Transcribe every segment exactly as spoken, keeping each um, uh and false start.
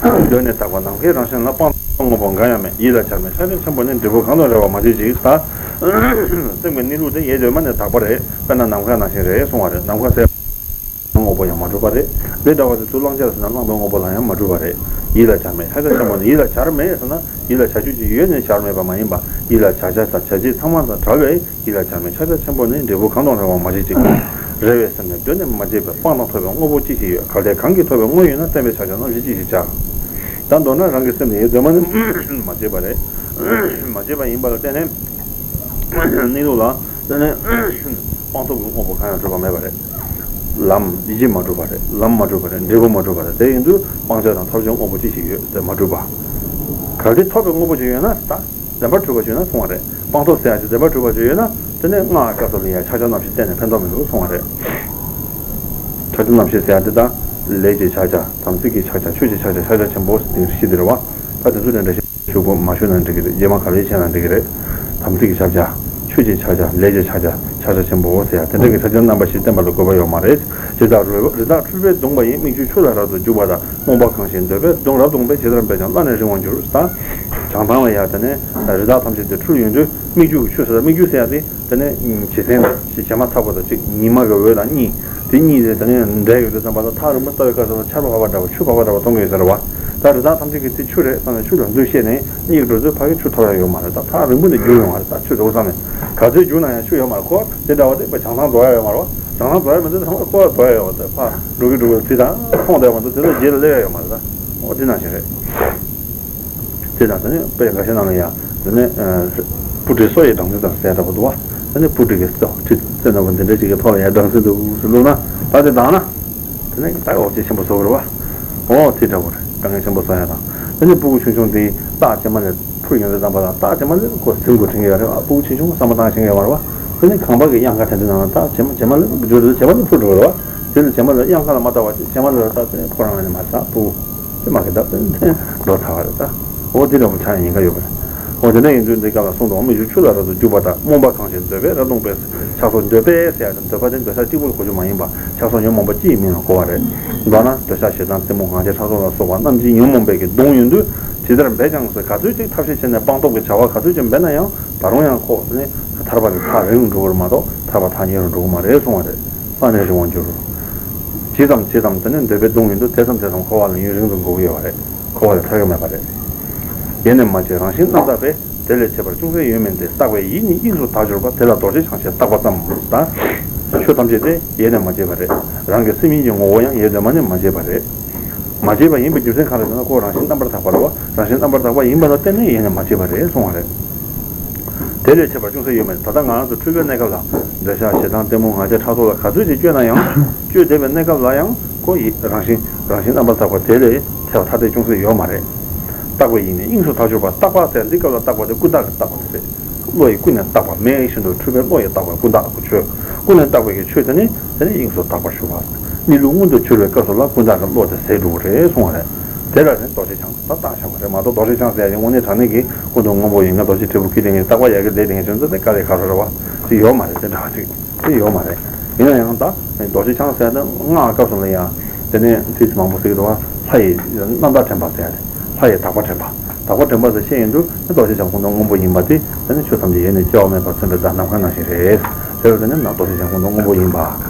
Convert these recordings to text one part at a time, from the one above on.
གདོད་ནས་དག་པ་ནམ་མཁའི་རང་བཞིན་ལ། སྤངས་རྟོགས་དངོས་པོ་འགའ་ཡང་མེད། ཡིད་ལ་བྱར་མེད་ཕྱག་རྒྱ་ཆེན་པོ་ནི། འབྲས་བུ་གང་དུ་རེ་བ་མ་བྱེད་ཅིག། ད་སེམས་ཀྱི་གནས་ལུགས་དེ་ཡེ་གདོད་མ་ནས་དག་པ་རེད། དཔེར་ན་ནམ་མཁའི་རང་བཞིན་རེད་གསུང་བ་རེད། ནམ་མཁའ་ཟེར་དངོས་པོ་ཡང་མ་གྲུབ་པ་རེད། འདི་འདྲ་བ་དེ་ཚུར་བླང་བྱ་ཟེར་ན་བླང་དོར་དངོས་པོ་ལ་ཡང་མ་གྲུབ་པ་རེད། ཡིད་ལ་བྱར་མེད་ཕྱག་རྒྱ་ཆེན་པོ་ནི། ཡིད་ལ་བྱར་མེད་ཟེར་ན་ཡིད་ལ་བྱ་རྒྱུ་ཅིག་ཡོད་ནས་བྱར་མེད་པ་མ་ཡིན་པ། ཡིད་ལ་བྱ་བྱ་དང་བྱ་བྱེད་ཚང་མ་དང་བྲལ་བའི་ཡིད་ལ་བྱར་མེད་ཕྱག་རྒྱ་ཆེན་པོ་ནི། འབྲས་བུ་གང་དུ་རེ་བ་མ་བྱེད་ཅིག། རེ་བའི་སེམས་ནི་གདོད་ནས་མ་བྱེད་པས། སྤངས་དང་ཐོབ་པའི་དངོས་པོ་ཅི་ཞིག་ཡོད། གལ་ཏེ་གང་གིས་ཐོབ་པའི་དངོས་ཡོད་ན། བསྟན་པའི་ཕྱག་རྒྱ་རྣམ་བཞི་ཅི་ཞིག་བྱ། ད་མདོར་ན་རང་གི་སེམས་ནི་ཡེ་གདོད་མ་ནས་མ་བྱེད་པ་རེད། མ་བྱེད་པ་ཡིན་པ་ལ་བརྟེན་ནས་གནས་ལུགས་ལ་བརྟེན་ནས་སྤངས་རྟོགས་ཀྱི་དངོས་པོ་གང་ཡང་གྲུབ་པ་མེད་པ་རེད། ལམ་གཞི་མ་གྲུབ་པ་རེད། ལམ་མ་གྲུབ་པ་རེད། འབྲས་བུ་མ་གྲུབ་པ་རེད། དེ་ཡིན་དུས་སྤང་བྱ་དང་ཐོབ་བྱའི་དངོས་པོ་ཅི་ཞིག་ཡོད་དེ་མ་གྲུབ་པ། གལ་ཏེ་ཐོབ་པའི་དངོས་པོ་ཅིག་ཡོད་ན་ད། བདེན་པར་གྲུབ་པ་ཞུས་ན་གསུང་བ་རེད། སྤངས་རྟོགས་ཟེར་ཡ་ཅིག་བདེན་པར་གྲུབ་པ་ཞིག་ཡོད་ན་དེ་ནས་སྔགས་སྐབས་སུ་ལ་ཡ་ཕྱག་རྒྱ་རྣམ་བཞི་བསྟན་ནས་ཕན་ཐོགས་མི་འདུག་གསུང་བ་རེད། ཕྱག་རྒྱ་རྣམ་བཞི་ཟེར་ཡ་དེ་དག་ལས་ཀྱི་ཕྱག་རྒྱ། དམ་ཚིག་གི་ཕྱག་རྒྱ། ཆོས་ཀྱི་ཕྱག་རྒྱ། ཕྱག་རྒྱ་ཆེན་པོ་ཟེར་དེ་བཞི་དེ་རེད་བ། ད་དེ་ཚོ་དེ་འདྲ་ཞིག་ཞུ་དགོས་མ་ཞུ་ན་འགྲིག་གི་རེད། རྗེས་མ་ག་ལེ་བྱས་ན་འགྲིག་གི་རེད། དམ་ཚིག་གི་ཕྱག་རྒྱ། ཆོས་ཀྱི་ཕྱག་རྒྱ། ལས་ཀྱི་ཕྱག་རྒྱ། ཕྱག་རྒྱ་ཆེན་པོ་ཟེར་ཡ་དེ་འདྲ་གི་ཕྱག་རྒྱ་རྣམ་པ་བཞི་བསྟན་པ་ལ་དགོས་པ་ཡོད་མ་རེད། ཇི་ལྟར་རི་རི་དྭགས་འཁྲུལ་པས་གདུངས་པ་ཡི། མིག་ཆུའི་ཆུ་ལ་རབ་ཏུ་རྒྱུག་པ་དག། རྨོངས་པ་གང་ཞིག་འདོད་པས་གདུངས་རབ་གདུངས་པས། ཇི་ལྟར་འབད་ཀྱང་བླ་ནི་རིང་བར་འགྱུར། ད་བྱང་ཐང་ལ་ཡ་དེ་ནས་རི་དྭགས་ཐམས་ཅད་དེ་འཁྲུལ་ཡོང་དུས་མིག་ཆུ་གི་ཆུ་ཟེར། མིག་ཆུ་ཟེར་ཡ་དེ་དེ་ནས་བྱེ་ཚན་དང་བྱེ་མ་ཚ་པོ་དང་གཅིག་ཉི་མ་གི་འོད་དང་གཉིས། དེ་གཉིས་དེ་དེ་ནས་འདྲེས་ཡོང་དུས་ཙམ་པ་ལ་ཐག་རིང་པོ་ལྟ་བའི་སྐབས་སུ་ལ་ཆར་པ་བབས་པ་འདྲ་བ་ཆུ་བབས་པ་འདྲ་བ་མཐོང་གི་ཡོད་ཟེར་བ། ད་རི་དྭགས་ཐམས་ཅད་ཀྱིས་དེ་ཆུ་རེད་བསམ་ནས་ཆུ་ལ་འདུ་ཤེས་ནས་གཉིད་འགྲོ་དུས་ཕ་གི་ཆུ་ཐོབ་ཡ་ཡོད་མ་རེད། ད་ཐག་རིང་པོ་ནས་རྒྱུག་ཡོང་བ་རེད། ད་ཆུ་འགྲོ་བསམ་ནས་ག་ཚོད་རྒྱུག་ན་ཡང་ཆུ་ཡོད་མ་རེད། ཁོ་དེ་འདྲ་བ་དེ་བྱང་ཐང་རྫོགས་ཡ་ཡོད་མ་རེད་བ། བྱང་ཐང་རྫོགས་ཡ་མི་འདུག་ཚང་མ་ཁོ་རྫོགས་ཡ་ཡོད་བ། དེ་ཕ་འགྲོ་གི་འགྲོ་གི་དེ་དང་མཐོང་བསྡད་པ་འདུག་དེ་ཚོ་རྗེས་ལ་སླེབས་ཡ་ཡོད་མ་རེད། ད་འོ་དེ་ནང་བཞིན་རེད། དེ་དང་དེ་ནས་དཔེ་འགའ་ཤས་ནང་ལ་ཡང་དེ་ནས་སྤུ་གྲིའི་སོ་ཡི་སྦྲང་རྩི་དང་ཟེར་འདྲ་པོ་འདུག་བ། དེ་ནས་སྤུ་གྲི་གི་སོ་ཁྲི་རྩེ་ནག་པོ་འདི་འདྲ་ཅིག་གི་ཐོག་ལ་ཡང་སྦྲང་རྩི་འདུག་ཟེར་བླུགས་ན་ད་དེ་དང་ན། དེ་ནས་ད་འོ་ཅིག་ཆེན་པོ་བཟོ་དགོས་རེད་བ། འོ་དེ་འདྲ་པོ་རེད། སྦྲང་རྩི་ཆེན་པོ་བཟོ་ཡ་དང་། དེ་ནས་སྤུ་གུ་ཆུང་ཆུང་དེ་སྟག་བྱེ་མ་ལས་འཕུར་ཡོང་དུས་ཙམ་པ་ལ་སྟག་བྱེ་མ་ལས་ཁོ་ཟིན་དགོས་དྲན་གྱི་ཡོད་རེད་བ། སྤུ་གུ་ཆུང་ཆུང་བསམ་བློ་བཏང་ཤེས་ཀྱི་ཡོད་མ་རེད་བ། དེ་ནས་ཁང་པ་གི་གཡང་ཁ་དེ་ཚོའི་ནང་ལ་སྟག་བྱེ་མ་བྱེ་མ་ལས་འཕུར་འགྲོ་དུས་བྱེ་མ་ལས་འཕུར་འགྲོ་གི་རེད་བ། དེ་ལ་བྱེ་མ་ལ་གཡང་ཁ་ལ་མ་བལྟ་བ་བྱེ་མ་ལ་ལྟ་ཚེ་ཁོ་རང་ལ་ནི་མ་ཟ་སྤུ་གུ། དེ་མ་གི་ད་དེ་འགྲོ་ཚར་བ་རེད་ད། འོ་དེ་འདྲ་པོ་ཆགས་ཡིན་ག་ཡོད་པ་རེད། འོ་དེ་འདྲ་ཡིན་དུས་འདི་སྐབས་ལ་གསུངས་འདུག་མིག་ཆུ་ཆུ་ལ་རབ་ཏུ་རྒྱུག་པ་དག། རྨོངས་པ་གང་ཞིག་འདོད་པས་རབ་གདུངས་པས། ཕྱག་སོགས་འདོད་པས་ཟེར་ཡ་དེ་འདོད་པ་དེ་འདོད་ཆགས་གཅིག་པུ་ལ་གོ་རྒྱུ་མ་ཡིན་པ་ཕྱག་སོགས་ཉོན་མོངས་པ་སྤྱི་ཡི་མིང་ལ་གོ་བ་རེད། མདོར་ན་འདོད་ཆགས་ཞེ་སྡང་གཏི་མུག་ང་རྒྱལ་ཕྲག་དོག་ལ་སོགས་པ་རྣམས་ཀྱིས་ཉོན་མོངས་པའི་གི་གདུང་ཡོང་དུས་ཇི་ལྟར་འབད་ཀྱང་ཟེར་ག་ཚོད་ཅིག་ཐབས་ཤེས་བྱས་ནས་སྤངས་རྟོགས་ཀྱི་བྱ་བ་ག་ཚོད་ཅིག་འབད་ན་ཡང་ད་རུང་ཡང་ཁོ་ནི་ཐར་པ་ལས་ཐག་རིང་རུ་འགྲོ་གི་རེད་མ་གཏོགས་ཐར་པ་ཐག་ཉེ་རུ་འགྲོ་གི་མ་རེད་གསུང་བ་རེད། བླ་ནི་རིང་བར་འགྱུར། ཇི་ཙམ་ཇི་ཙམ་དེ་ནི་འདོད་པའི་གདུང་ཡོང་དུས་དེ་ཙམ་དེ་ཙམ་འཁོར་བ་ལ་ཡུན་རིང་དུ་འགོར་གྱི་ཡོད་པ་རེད། འཁོར་བ་ལས་ཐར་གྱི་མེད་པ་རེད། ཡེ་ནས་མ་བྱས་རང་བཞིན་རྣམ་དག་པས། དེ་ལས་ཁྱད་པར་ཅུང་ཟད་ཡོད་མིན་ཏེ། བརྟགས་པས་ཡིད་ནི་དབྱིངས་སུ་དག་གྱུར་པ། དེ་ལ་རྡོ་རྗེ་འཆང་ཞེས་བཏགས་པ་ཙམ། ད་ཆོས་ཐམས་ཅད་དེ་ཡེ་ནས་མ་བྱས་པ་རེད། རང་གི་སེམས་ཉིད་ཀྱི་ངོ་བོ་ཡང་ཡེ་གདོད་མ་ནས་མ་བྱས་པ་རེད། མ་བྱས་པ་ཡིན་པའི་རྒྱུ་མཚན་གང་རེད་ཟེར་ན་ཁོ་རང་བཞིན་རྣམ་པར་དག་པ་རེད་བ། རང་བཞིན་རྣམ་པར་དག་པ་ཡིན་པ་ལ་བརྟེན་ནས་ཡེ་ནས་མ་བྱས་པ་རེད་གསུང་བ་རེད། དེ་ལས་ཁྱད་པར་ཅུང་ཟད་ཡོད་མེད། ད་ལྟ་ང་རང་ཚོ་འཁྲུལ་པའི་གནས་སྐབས་ལ་འདོད་ཆགས་ཞེ་སྡང་གཏི་མུག་ང་རྒྱལ་ཕྲག་དོག་ལ་ག་ཚོད་ཅིག་སྤྱོད་ན་ཡང་སྤྱོད་བསྡད་པའི་གནས་སྐབས་ལ་ཡང་ཁོ་ཡི་རང་བཞིན་རང་བཞིན་རྣམ་པར་དག་པ་དེ་ལས་ཐལ་བ་ཐ་དད་ཅུང་ཟད་ཡོད་མ་རེད། བརྟགས་པས་ཡིད་ནི་དབྱིངས་སུ་དག་གྱུར་པ། བརྟགས་པ་ཟེར་འདི་སྐབས་ལ་བརྟགས་པ་དེ་ཀུན་བརྟགས་ཀྱི་བརྟགས་པ་དེ་རེད། བློ་ཡིས་ཀུན་ནས་བརྟགས་པ་མེད་བཞིན་དུ་འཁྲུལ་པའི་བློ་ཡིས་བརྟགས་པ་ཀུན་བརྟགས་ཀྱི་ཆོས། ཀུན་ནས་བརྟགས་པའི་གི་ཆོས་དེ་ནི་དེ་ནི་དབྱིངས་སུ་དག་པར་ཞུགས་པ། གནས་ལུགས་མངོན་དུ་གྱུར་པའི་སྐབས་སུ་ལ་ཀུན་བརྟགས་ཀྱི་བློ་དེ་ཟད་འགྲོ་གི་རེད་གསུང་བ་རེད། དེ་ལ་ནི་རྡོ་རྗེ་འཆང་ད་བཏགས་བཞག་པ་རེད་མ་གཏོགས། རྡོ་རྗེ་འཆང་ཟེར་ཡ་ཡི་དངོས་གནས་དྲང་གནས་ཀྱི་སྐུ་མདོག་སྔོན་པོ་ཡིན་ན་རྡོ་རྗེ་དྲིལ་བུ་གིས་བརྡུངས་ནས་བཏགས་པ་ཡ་གི་ལས་བརྡུངས་ནས་བྱོན་ཚུལ་དེ་དཀའ་ལས་ཁག་པོ་རེད་བ། དེ་ཡོད་མ་རེད། དེ་འདྲ་བ་ཅིག་དེ་ཡོད་མ་རེད། ཡིན་ན་ཡང་ད་རྡོ་རྗེ་འཆང་ཟེར་ཡ་དེ་སྔགས་སྐབས་སུ་ལ་ཡང་དེ་ནས་དུས་ཚོད་མང་པོ་ཟེར་གི་འདུག་བ། ལྷ་ཡི་རྣམ་དག་དྲན་པ་ཟེར་ཡ་དེ། ལྷ་ཡི་དག་པ་དྲན་པ། དག་པ་དྲན་པ་ཟེར་བཤད་ཡོང་དུས་རྡོ་རྗེ་འཆང་སྐུ་མདོག་སྔོན་པོ་ཡིན་པ་དེ་དེ་ནི་ཆོས་ཐམས་ཅད་ཡེ་ནས་སྐྱེ་བ་མེད་པར་མཚོན་པའི་བརྡ། ནམ་མཁའ་ནང་བཞིན་རེད། དེ་ལ་དེ་ནི་ན་རྡོ་རྗེ་འཆང་སྐུ་མདོག་སྔོན་པོ་ཡིན་པ།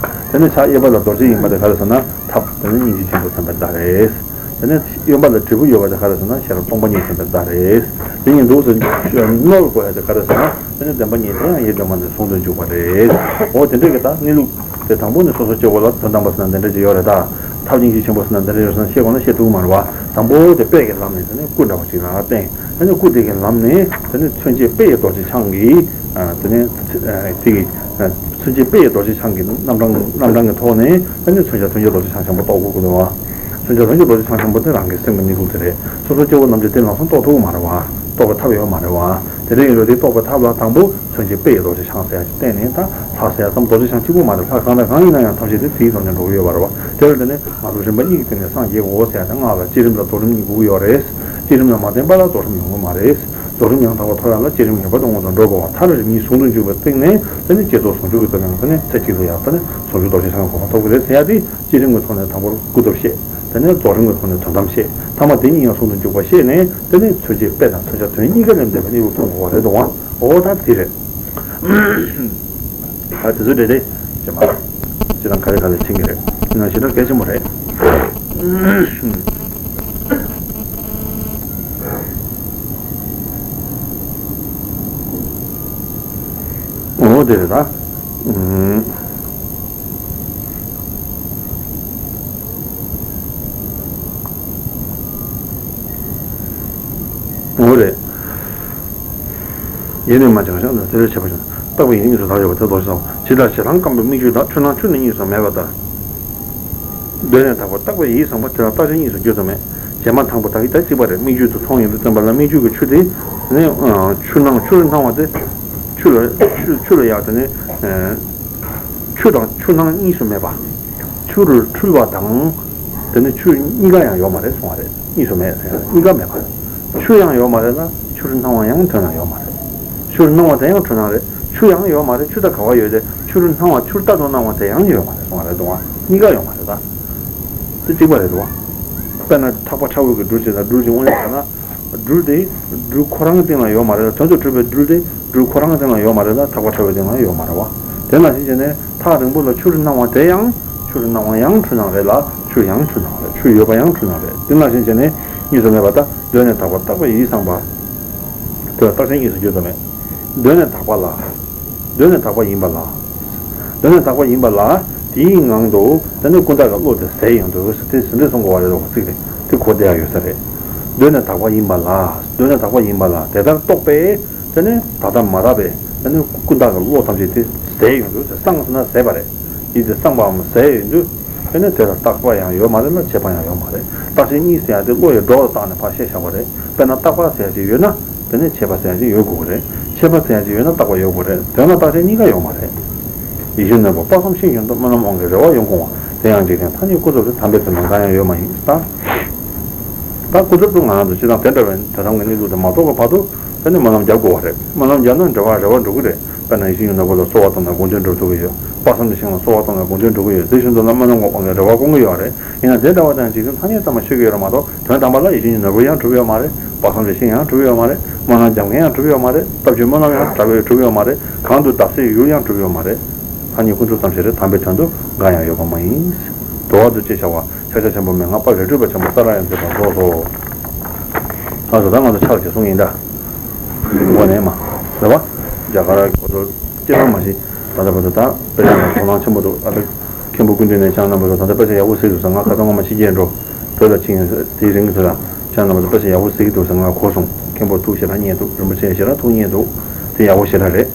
དེ་ནི་ཕྱག་གཡས་པ་ལ་རྡོ་རྗེ་ཡིན་པ་དེ་ག་རེ་ཟེར་ན་ཐབས་དེ་ནི་སྙིང་རྗེ་ཆེན་པོ་མཚོན་པའི་བརྡ་རེད། དེ་ནི་གཡོན་པ་ལ་དྲིལ་བུ་ཡོད་པ་དེ་ག་རེ་ཟེར་ན་ཤེས་རབ་སྟོང་པ་ཉིད་མཚོན་པའི་བརྡ་རེད། དེ་ཉིད་འདུག་ཟེར་རྣོ་བའི་སྒོ་ཡ་དེ་ག་རེ་ཟེར་ན་དེ་ནི་བདེན་པ་གཉིས་དེ་ཡང་ཡེ་གདོད་མ་ནས་ཟུང་དུ་འཇུག་པ་རེད། འོ་དེ་འདྲ་གི་ད་གནས་ལུགས་དེ་དང་པོ་ནི་སོ་སོ་སྐྱེ་བོ་ལ་དོན་དམ་པ་ཟེར་ན་འདི་འདྲ་ཅིག་ཡོད་རེད་ད། ཐབས་སྙིང་རྗེ་ཆེན་པོ་ཟེར་ན་འདི་འདྲ་ཡོད་ཟེར་ན་ཤེས་དགོས་ན་ཤེས་ཐུབ་ཀྱི་མ་རེད་བ། དང་པོ་དེ་དཔེ་གི་ལམ་ནས་དེ་ནི་སྐུ་འདྲ་བ་ཅིག་ལ་བསྟན། དེ་ནི་སྐུ་དེ་གི་ལམ་ནས་དེ་ནི་མཚོན་བྱེད་དཔེ་ཡི་རྡོ་རྗེ་འཆང་གི་དེ་ནི་དེ་གི་མཚོན་བྱེད་དཔེ་ཡི་རྡོ་རྗེ་འཆང་གི་རྣམ་གྲངས་རྣམ་གྲངས་ཀྱི་ཐོག་ནས་དེ་ནི་མཚོན་བྱ་མཚོན་བྱེད་རྡོ་རྗེ་འཆང་ཆེན་པོ་རྟོགས་དགོས་ཀྱི་འདུག་བ། མཚོན་བྱ་མཚོན་བྱེད་རྡོ་རྗེ་འཆང་ཆེན་པོ་དེ་རང་གི་སེམས་ཀྱི་གནས་ལུགས་དེ་རེད། སོ་སོ་སྐྱེ་བོ་རྣམས་ཀྱིས་དེ་ལམ་སང་རྟོགས་ཐུབ་ཀྱི་མ་རེད་བ། རྟོགས་པའི་ཐབས་ཡོད་མ་རེད་བ། དེ་འདྲ་ཡིན་དུས་དེ་རྟོགས་པའི་ཐབས་ལ་དང་པོ་མཚོན་བྱེད་དཔེ་ཡི་རྡོ་རྗེ་འཆང་ཟེར་ཡ་ཅིག་བསྟན་ནས་ད་ལྷ་ཟེར་ཡ་ཙམ་རྡོ་རྗེ་འཆང་གཅིག་པུ་མ་རེད། ལྷ་གང་དང་གང་ཡིན་ན་ཡང་ཐམས་ཅད་དེ་དེའི་ཐོག་ནས་འགྲོ་གི་ཡོད་པ་རེད་བ། དེ་ལ་བརྟེན་ནས་ང་ཚོ་རིམ་པ་གཉིས་ཀྱི་སྟེང་ནས་སངས་རྒྱས་དགོས་ཟེར་ཡ་དེ་སྔགས་ལ་བསྐྱེད་རིམ་དང་རྫོགས་རིམ་གཉིས་དགོས་ཀྱི་ཡོད་རེད། བསྐྱེད་རིམ་ལ་མ་བརྟེན་པ་ལ་རྫོགས་རིམ་ཡོང་གི་མ་རེད། རྫོགས་རིམ་ཡོང་ཐུབ་པ་ཐོབ་ཡ་ལ་བསྐྱེད་རིམ་ངེས་པར་དུ་སྔོན་དུ་འགྲོ་དགོས་པ། མཐར་རིམ་གཉིས་ཟུང་དུ་འཇུག་པའི་སྟེང་ནས་དེ་ནི་བསྐྱེད་རྫོགས་ཟུང་འཇུག་གི་ཐོག་ནས་དེ་ནི་ཚེ་གཅིག་ཏུ་ཡང་དེ་ནི་ཟུང་འཇུག་རྡོ་རྗེ་འཆང་གི་གོ་འཕང་ཐོབ་ཀྱི་རེད་ཟེར་ཡ་དེ་བསྐྱེད་རིམ་གྱི་ཐོག་ནས་དང་པོར་སྐུ་སྟོབས་བཤད། དེ་ནས་རྫོགས་རིམ་གྱི་ཐོག་ནས་དོན་དམ་བཤད། ཐ་མ་དེ་ཉིད་ཡང་ཟུང་དུ་འཇུག་པ་བཤད་ནས། དེ་ནས་མཚོན་བྱེད་དཔེ་དང་མཚོན་བྱ་དོན་གཉིས་ཀ་ལས་འདས་པའི་གནས་ལུགས་མཐོང་དགོས་པ་རེད་དོ། འོ་ད་དེ་རེད། ད་དེ་ཚོ་འདྲ་དེ་ཅེས་མ། ཅི་དང་ག་རེ་ག་ལ་ཕྱིན་གྱི་རེད། ཡིན་ན་ཞེ་དྲག་གལ་ཆེན་པོ་རེད། འོ་དེ་རེད་ད། འོ་རེད། ཡེ་ནས་མ་བྱང་ཞིང་དེ་ལས་བྱེད་པ་ཞིག་བརྟག་པ་ཡིན་གཉིས་སུ་བརྟག་ཡོད་པ་དེ་ལྡོག་ཕྱིར་དང་། ཇི་ལྟར་ཞེ་སྡང་སྐམ་པའི་མིག་ཆུ་དག་ཆུ་སྣང་ཆུ་ནི་གཉིས་སུ་མེད་པ་ལྟར། གདོད་ནས་དག་པ་བརྟག་པ་ཡིས་བཟུང་བ་དེ་ལ་བརྟག་ཅིང་གཉིས་སུ་འགྱུར་དུ་མེད། བྱེ་མ་ཐང་པོ་དག་གིས་ད་གཅིག་པ་རེད། མིག་ཆུ་དེ་མཐོང་ཡོང་དུས་ཙམ་པ་ལ་མིག་ཆུ་གི་ཆུ་དེ་ནི་ཆུ་སྣང་ཆུ་རུ་སྣང་བ་དེ་ཆུ་ལ་ཆུ་ཆུ་ལ་ཡག་དེ་ནི། ཆུ་དང་ཆུ་སྣང་གཉིས་སུ་མེད་པ། ཆུ་རུ་འཁྲུལ་བ་དང་། དེ་ནི་ཆུ་གཉིས་ཀ་ཡང་ཡོད་མ་རེད་གསུང་བ་རེད། གཉིས་སུ་མེད་ཟེར་ཡང་གཉིས་ཀ་མེད་པ། ཆུ་ཡང་ཡོད་མ་རེད་ལ་ཆུ་རུ་སྣང་བ་ཡང་དོན་ལ་ཡོད་མ་རེད། ཆུ་རུ་སྣང་བ་དེ་ཡང་འཁྲུལ་སྣང་རེད། ཆུ་ཡང་ཡོད་མ་རེད། ཆུ་ད་ག་བ་ཡོད་དེ། ཆུ་རུ་སྣང་བ་ཆུ་རུ་རྟག་ཏུ་སྣང་བ་དེ་ཡང་ཡོད་མ་རེད་གསུང་བ་རེད་དོ། གཉིས་ཀ་ཡོད་མ་རེད་ད། དེ་གཅིག་པ་རེད་དོ། དཔེར་ན་ཐག་པ་ཁྲ་བོ་གི་སྦྲུལ་ཅིག་དང་སྦྲུལ་ཅིག་དབང་ཡོད་ཟེར་ན། སྦྲུལ་དེ་སྦྲུལ་ཁོ་རང་གི་སྟེང་ལ་ཡོད་མ་རེད་ལ། དོན་དུ་གྲུབ་པའི་སྦྲུལ་དེ་སྦྲུལ་ཁོ་རང་གི་སྟེང་ལ་ཡོད་མ་རེད་ལ། ཐག་པ་ཁྲ་བོའི་སྟེང་ལ་ཡོད་མ་རེད་བ། དེ་ནང་བཞིན་བྱས་ནས་ཐག་རིང་པོ་ལ་ཆུ་རུ་སྣང་བ་དེ་ཡང་ཆུ་རུ་སྣང་བ་ཡང་འཁྲུལ་སྣང་རེད་ལ། ཆུ་ཡང་འཁྲུལ་སྣང་རེད། ཆུ་ཡོད་པ་ཡང་འཁྲུལ་སྣང་རེད། དེ་ནང་བཞིན་བྱས་ནས་གཉིས་སུ་མེད་པ་ལྟར། གདོད་ནས་དག་པ་བརྟག་པ་ཡིས་བཟུང་བ། དེ་ལ་བརྟག་ཅིང་གཉིས་སུ་འགྱུར་དུ་མེད། གདོད་ནས་དག་པ་ལ། གདོད་ནས་དག་པ་ཡིན་པ་ལ། གདོད་ནས་དག་པ་ཡིན་པ་ལ། དེའི་ངང་དུ་དེ་ནི་ཀུན་བརྟགས་ཀྱི་བློ་དེ་ཟད་ཡོང་དུས་ཟེར་དེ་ཟིན་བྲིས་གསུང་དགོས་པ་རེད་དོ། ཚིག་རེད། དེ་གོ་བདེ་ཡག་ཡོད་ས་རེད། གདོད་ནས་དག་པ་ཡིན་པ་ལ། གདོད་ནས་དག་པ་ཡིན་པ་ལ་དེ་ལྟར་རྟོགས་པས། དེ་ནི་ད་ལྟ་མ་དག་པའི་དེ་ནི་ཀུན་བརྟགས་ཀྱི་བློ་ཐམས་ཅད་དེ་ཟད་ཡོང་དུས་ཟེར། སངས་ཟེར་ན་ཟད་པ་རེད། ཡིད་དེ་སངས་པའམ་ཟད་ཡོང་དུས། དེ་ནི་དེ་ལ་བརྟག་པ་ཡང་ཡོད་མ་རེད་ལ་དཔྱད་པ་ཡང་ཡོད་མ་རེད། བརྟག་དཔྱད་གཉིས་ཟེར་ཡ་དེ་བློ་ཡི་སྒྲོ་ལ་བཏགས་ནས་ཕར་བཤད་བཞག་པ་རེད། དཔེར་ན་བརྟག་པ་ཟེར་ཡ་ཅིག་ཡོད་ན། དེ་ནས་དཔྱད་པ་ཟེར་ཡ་ཅིག་ཡོད་དགོས་ཀྱི་རེད། དཔྱད་པ་ཟེར་ཡ་ཅིག་ཡོད་ན་བརྟག་པ་ཡོད་དགོས་རེད། དོན་ལ་བརྟག་དཔྱད་གཉིས་ཀ་ཡོད་མ་རེད། ཡིད་བཞིན་ནོར་བུ་དཔག་བསམ་ཤིང་བཞིན་དུ། སྨོན་ལམ་དབང་གིས་རེ་བ་ཡོངས་སྐོང་བ། དེ་ཡང་འཇིག་རྟེན་མཐའ་རྙེད་ཀུན་རྫོབ་སྟེ། དམ་པའི་དོན་དམ་གང་ཡང་ཡོད་མ་ཡིན་ལྟར། ད་ཀུན་རྫོབ་ཏུ་ང་རང་ཚོ་སྤྱིར་བཏང་དེ་འདྲ་བའི་དོན་དམ་གྱི་གནས་ལུགས་དེ་མ་རྟོགས་པའི་བར་དུ། དེ་ནི་སྨོན་ལམ་རྒྱབ་དགོས་པ་རེད། སྨོན་ལམ་རྒྱབ་ན་འབྲེལ་བ་རེ་བ་འགྲོ་གི་རེད། དཔེར་ན་ཡིད་བཞིན་གྱི་ནོར་བུ་ལ་གསོལ་བ་བཏབ་ན་དགོངས་དོན་འགྲུབ་ཐུབ་ཀྱི་ཡོད། དཔག་བསམ་གྱི་ཤིང་ལ་གསོལ་བ་བཏབ་ན་དགོངས་དོན་འགྲུབ་ཀྱི་ཡོད། དེ་བཞིན་དུ་ལ་སྨོན་ལམ་དབང་གིས་རེ་བ་སྐོང་གི་ཡོད་རེད། ཡིན་ན་དེ་འདྲ་བ་དང་འཇིག་རྟེན་ཐ་སྙད་ཙམ་མ་ཤོད་ཀྱི་ཡོད་རེད་མ་གཏོགས། དོན་དམ་པ་ལ་ཡིད་བཞིན་གྱི་ནོར་བུ་ཡང་གྲུབ་ཡོད་མ་རེད། དཔག་བསམ་གྱི་ཤིང་ཡང་གྲུབ་ཡོད་མ་རེད། སྨོན་ལམ་རྒྱབ་མཁན་ཡང་གྲུབ་ཡོད་མ་རེད། སྟོབས་བཅུའི་སྨོན་ལམ་ཡང་གྲུབ་ཡོད་གྲུབ་ཡོད་མ་རེད། གང་དུ་བརྡབ་གསིག་ཡུལ་ཡང་གྲུབ་ཡོད་མ་རེད། ཐ་སྙད་ཀུན་རྫོབ་ཙམ་ཞིག་རེད། དམ་པའི་དོན་དུ་འགའ་ཡང་ཡོད་པ་མ་ཡིན། འགྲོ་བ་དུ་ཅེས་བྱ་བ། ཕྱག་རྒྱ་ཆེན་པོ་མན་ངག་དཔལ་རི་ཁྲོད་པ་ཆེན་པོ་ས་ར་ཡ་མཛད་པ་རྫོགས་སོ། ལགས་སོ། ད་ང་ཚོ་ཕྱག་རྒྱ་གསུང་ཡིན་ད། དངོས་གནས་མ། རེད་བ། རྒྱ་གར་གྱི་ཁོ་ཚོ་སྤྱིར་བཏང་མ་གཞི། ད་ལྟ་བར་དུ་ད་དཔེ་ཆ་ལ་དོ་སྣང་ཆེན་པོ་འདུག་ཨ་ད་མཁན་པོ་ཀུན་འདུས་ནས་ཅང་རྣམ་པ་ཚོ་ད་ལྟ་དཔེ་ཆ་ཡག་པོ་གཟིགས་འདུག་ཟེར། ང་ཁ་སང་སྔོན་མ་ཕྱི་རྒྱལ་འགྲོ་བོད་ལ་ཕྱིན་ཡོད། དེའི་རིང་གི་དུས་ལ་ཅང་རྣམ་པ་ཚོ་དཔེ་ཆ་ཡག་པོ་གཟིགས་འདུག་ཟེར་ང་གོ་སོང་། མཁན་པོ་ཐུགས་ཞེ་དྲག་མཉེས་འདུག་རིན་པོ་ཆེ་ཞེ་དྲག་ཐུགས་མཉེས་འདུག་དེ་ཡག་པོ་ཞེ་དྲག་རེད།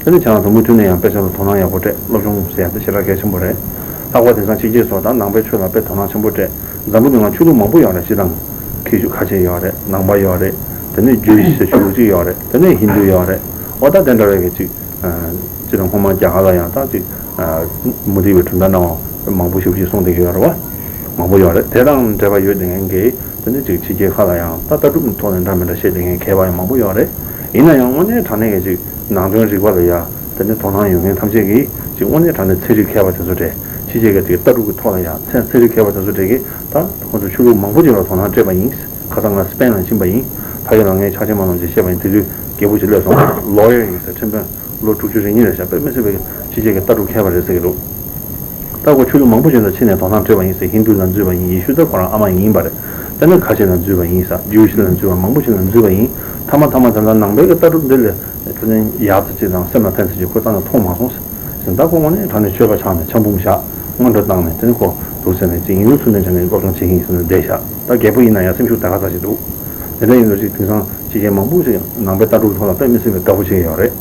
དེ་ནི་ཁྱེད་རང་ཚོ་མུ་མཐུད་ནས་ཡང་དཔེ་ཆ་ལ་དོ་སྣང་ཡག་པོ་སྤྲད། སློབ་སྦྱོང་ཟེར་ཡ་དེ་ཞེ་དྲག་གལ་ཆེན་པོ་རེད། ལྷག་པར་དེང་སང་ཕྱི་རྒྱལ་སོགས་དང་ནང་པའི་ཆོས་ལ་དཔེ་དོ་སྣང་ཆེན་པོ་སྤྲད། འཛམ་བུ་གླིང་ལ་ཆོས་ལུགས་མང་པོ་ཡོད་རེད། སྤྱིར་བཏང་ཁ་ཤས་ཡོད་རེད། ནང་པ་ཡོད་རེད། དེ་ནས་ཇུའི་ཞེས་ཞུ་ལུགས་གཅིག་ཡོད་རེད། དེ་ནས་ཧིན་རྡུ་ཡོད་རེད། འོ་ད་དེ་འདྲ་བའི་གི་ཅིག་སྤྱིར་སྔོན་མ་རྒྱ་གར་ལ་ཡང་ད་ཅིག་མུ་སྟེགས་པའི་གྲུབ་མཐའ་འདྲ་བ་མང་པོ་ཞེ་པོ་ཅིག་གསུངས་བསྡད་ཀྱི་ཡོད་རེད་བ། མང་པོ་ཡོད་རེད། དེ་དང་འབྲེལ་བ་ཡོད་བསྡད་མཁན་གྱི་དེ་ནས་ཅིག་ཕྱི་རྒྱལ་ཁག་ལ་ཡང་ད་ལྟ་གྲུབ་ཐོག་ནས་འདྲ་མི་འདྲ་བཤད་བསྡད་མཁན་མཁས་པ་ཡང་མང་པོ་ཡོད་རེད། ཡིན་ན་ཡང་དངོས་གནས་དྲང་གནས་ཀྱི་ཅིག་ནང་དོན་རིག་པ་ལ་ཡ་དེ་ནས་དོ་སྣང་ཡོད་མཁན་ཐམས་ཅད་ཀྱིས་ཅིག་དངོས་གནས་དྲང་གནས་ཚན་རིག་མཁས་པ་དེ་ཚོ་གྲས། ཕྱི་རྒྱལ་གྱི་ཅིག་ལྟ་གྲུབ་ཀྱི་ཐོག་ལ་ཡ་ཚན་ཚན་རིག་མཁས་པ་དེ་ཚོ་གྲས་ཀྱིས་ད་ཁོང་ཚོ་ཆོས་ལུགས་མང་པོ་ཅིག་ལ་དོ་སྣང་སྤྲད་པ་ཡིན། ཁ་སང་ང་སི་པེན་ལ་ཕྱིན་པ་ཡིན། ཕ་གི་ལ་ངས་ཕྱག་ཆེན་སྨོན་ལམ་ཅིག་བཤད་པ་ཡིན། དེ་དུས་རྒད་པོ་ཅིག་སླེབས་སོང་། ལོ་ཡར་ཡིན་ཟེར། ཁྲིམས་དཔོན། ལོ་དྲུག་ཅུ་རེ་གཉིས་རེད་ཤག་དཔེ་མི་སྲིད་པའི་ཕྱི་རྒྱལ་གྱི་ལྟ་གྲུབ་མཁས་པ་རེད་ཟེར་གྱི་འདུག་ད་ཁོ་ཆོས་ལུགས་མང་པོ་ཅིག་དང་ཕྱི་ནས་དོ་སྣང་སྤྲད་པ་ཡིན་ཟེར། ཧིན་རྡུ་ལ་འཛུལ་བ་ཡིན། ཡེ་ཤུ་ད་ཁོ་རང་ཨ་མ་ཡིན་པ་རེད། དེ་ནས་ཁ་ཤས་ལ་འཛུལ་བ་ཡིན་ས། ཇུའི་ཤི་ལ་འཛུལ་བ་མང་པོ་ཞིག་ལ་འཛུལ་བ་ཡིན། མཐའ་མ་མཐའ་མ་དེ་ལ་ནང་པའི་གི་ལྟ་གྲུབ་འདི་ལས་དེ་ནས་ཡག་ཙམ་ཅིག་དང་སེམས་ལ་ཕན་ཙམ་ཅིག་ཁོ་རྩ་ནས་མཐོང་མ་སོང་ཟེར། ད་ཁོ་དངོས་གནས་དྲང་གནས་ཆོས་པ་ཆགས་ནས་ཆང་འབུམ་བཞག་སྔོན་འགྲོ་བཏང་ནས་དེ་ནས་ཁོ་འདུག་ཟེར་ནས་ཅིག་ཡིན་ལུགས་ཚུལ་ལྡན་བྱས་ནས་སློབ་སྦྱོང་བྱེད་ཀྱི་ཡིན་ཟེར་ནས་བསྡད་བཞག་ད་རྒད་པོ་ཡིན་ན་ཡང་སེམས་ཤུགས་ད་ག་ཚ་ཞིག་འདུག་དེ་འདྲ་ཡིན་ནོ་ཅིག་དེང་སང་ཕྱི་རྒྱལ་མང་པོ་ཞིག་ནང་པའི་ལྟ་གྲུབ་ཐོག་ལ་དཔེ་མི་སྲིད་པའི་དགའ་པོ་བྱེད་ཀྱི་ཡོད་རེད།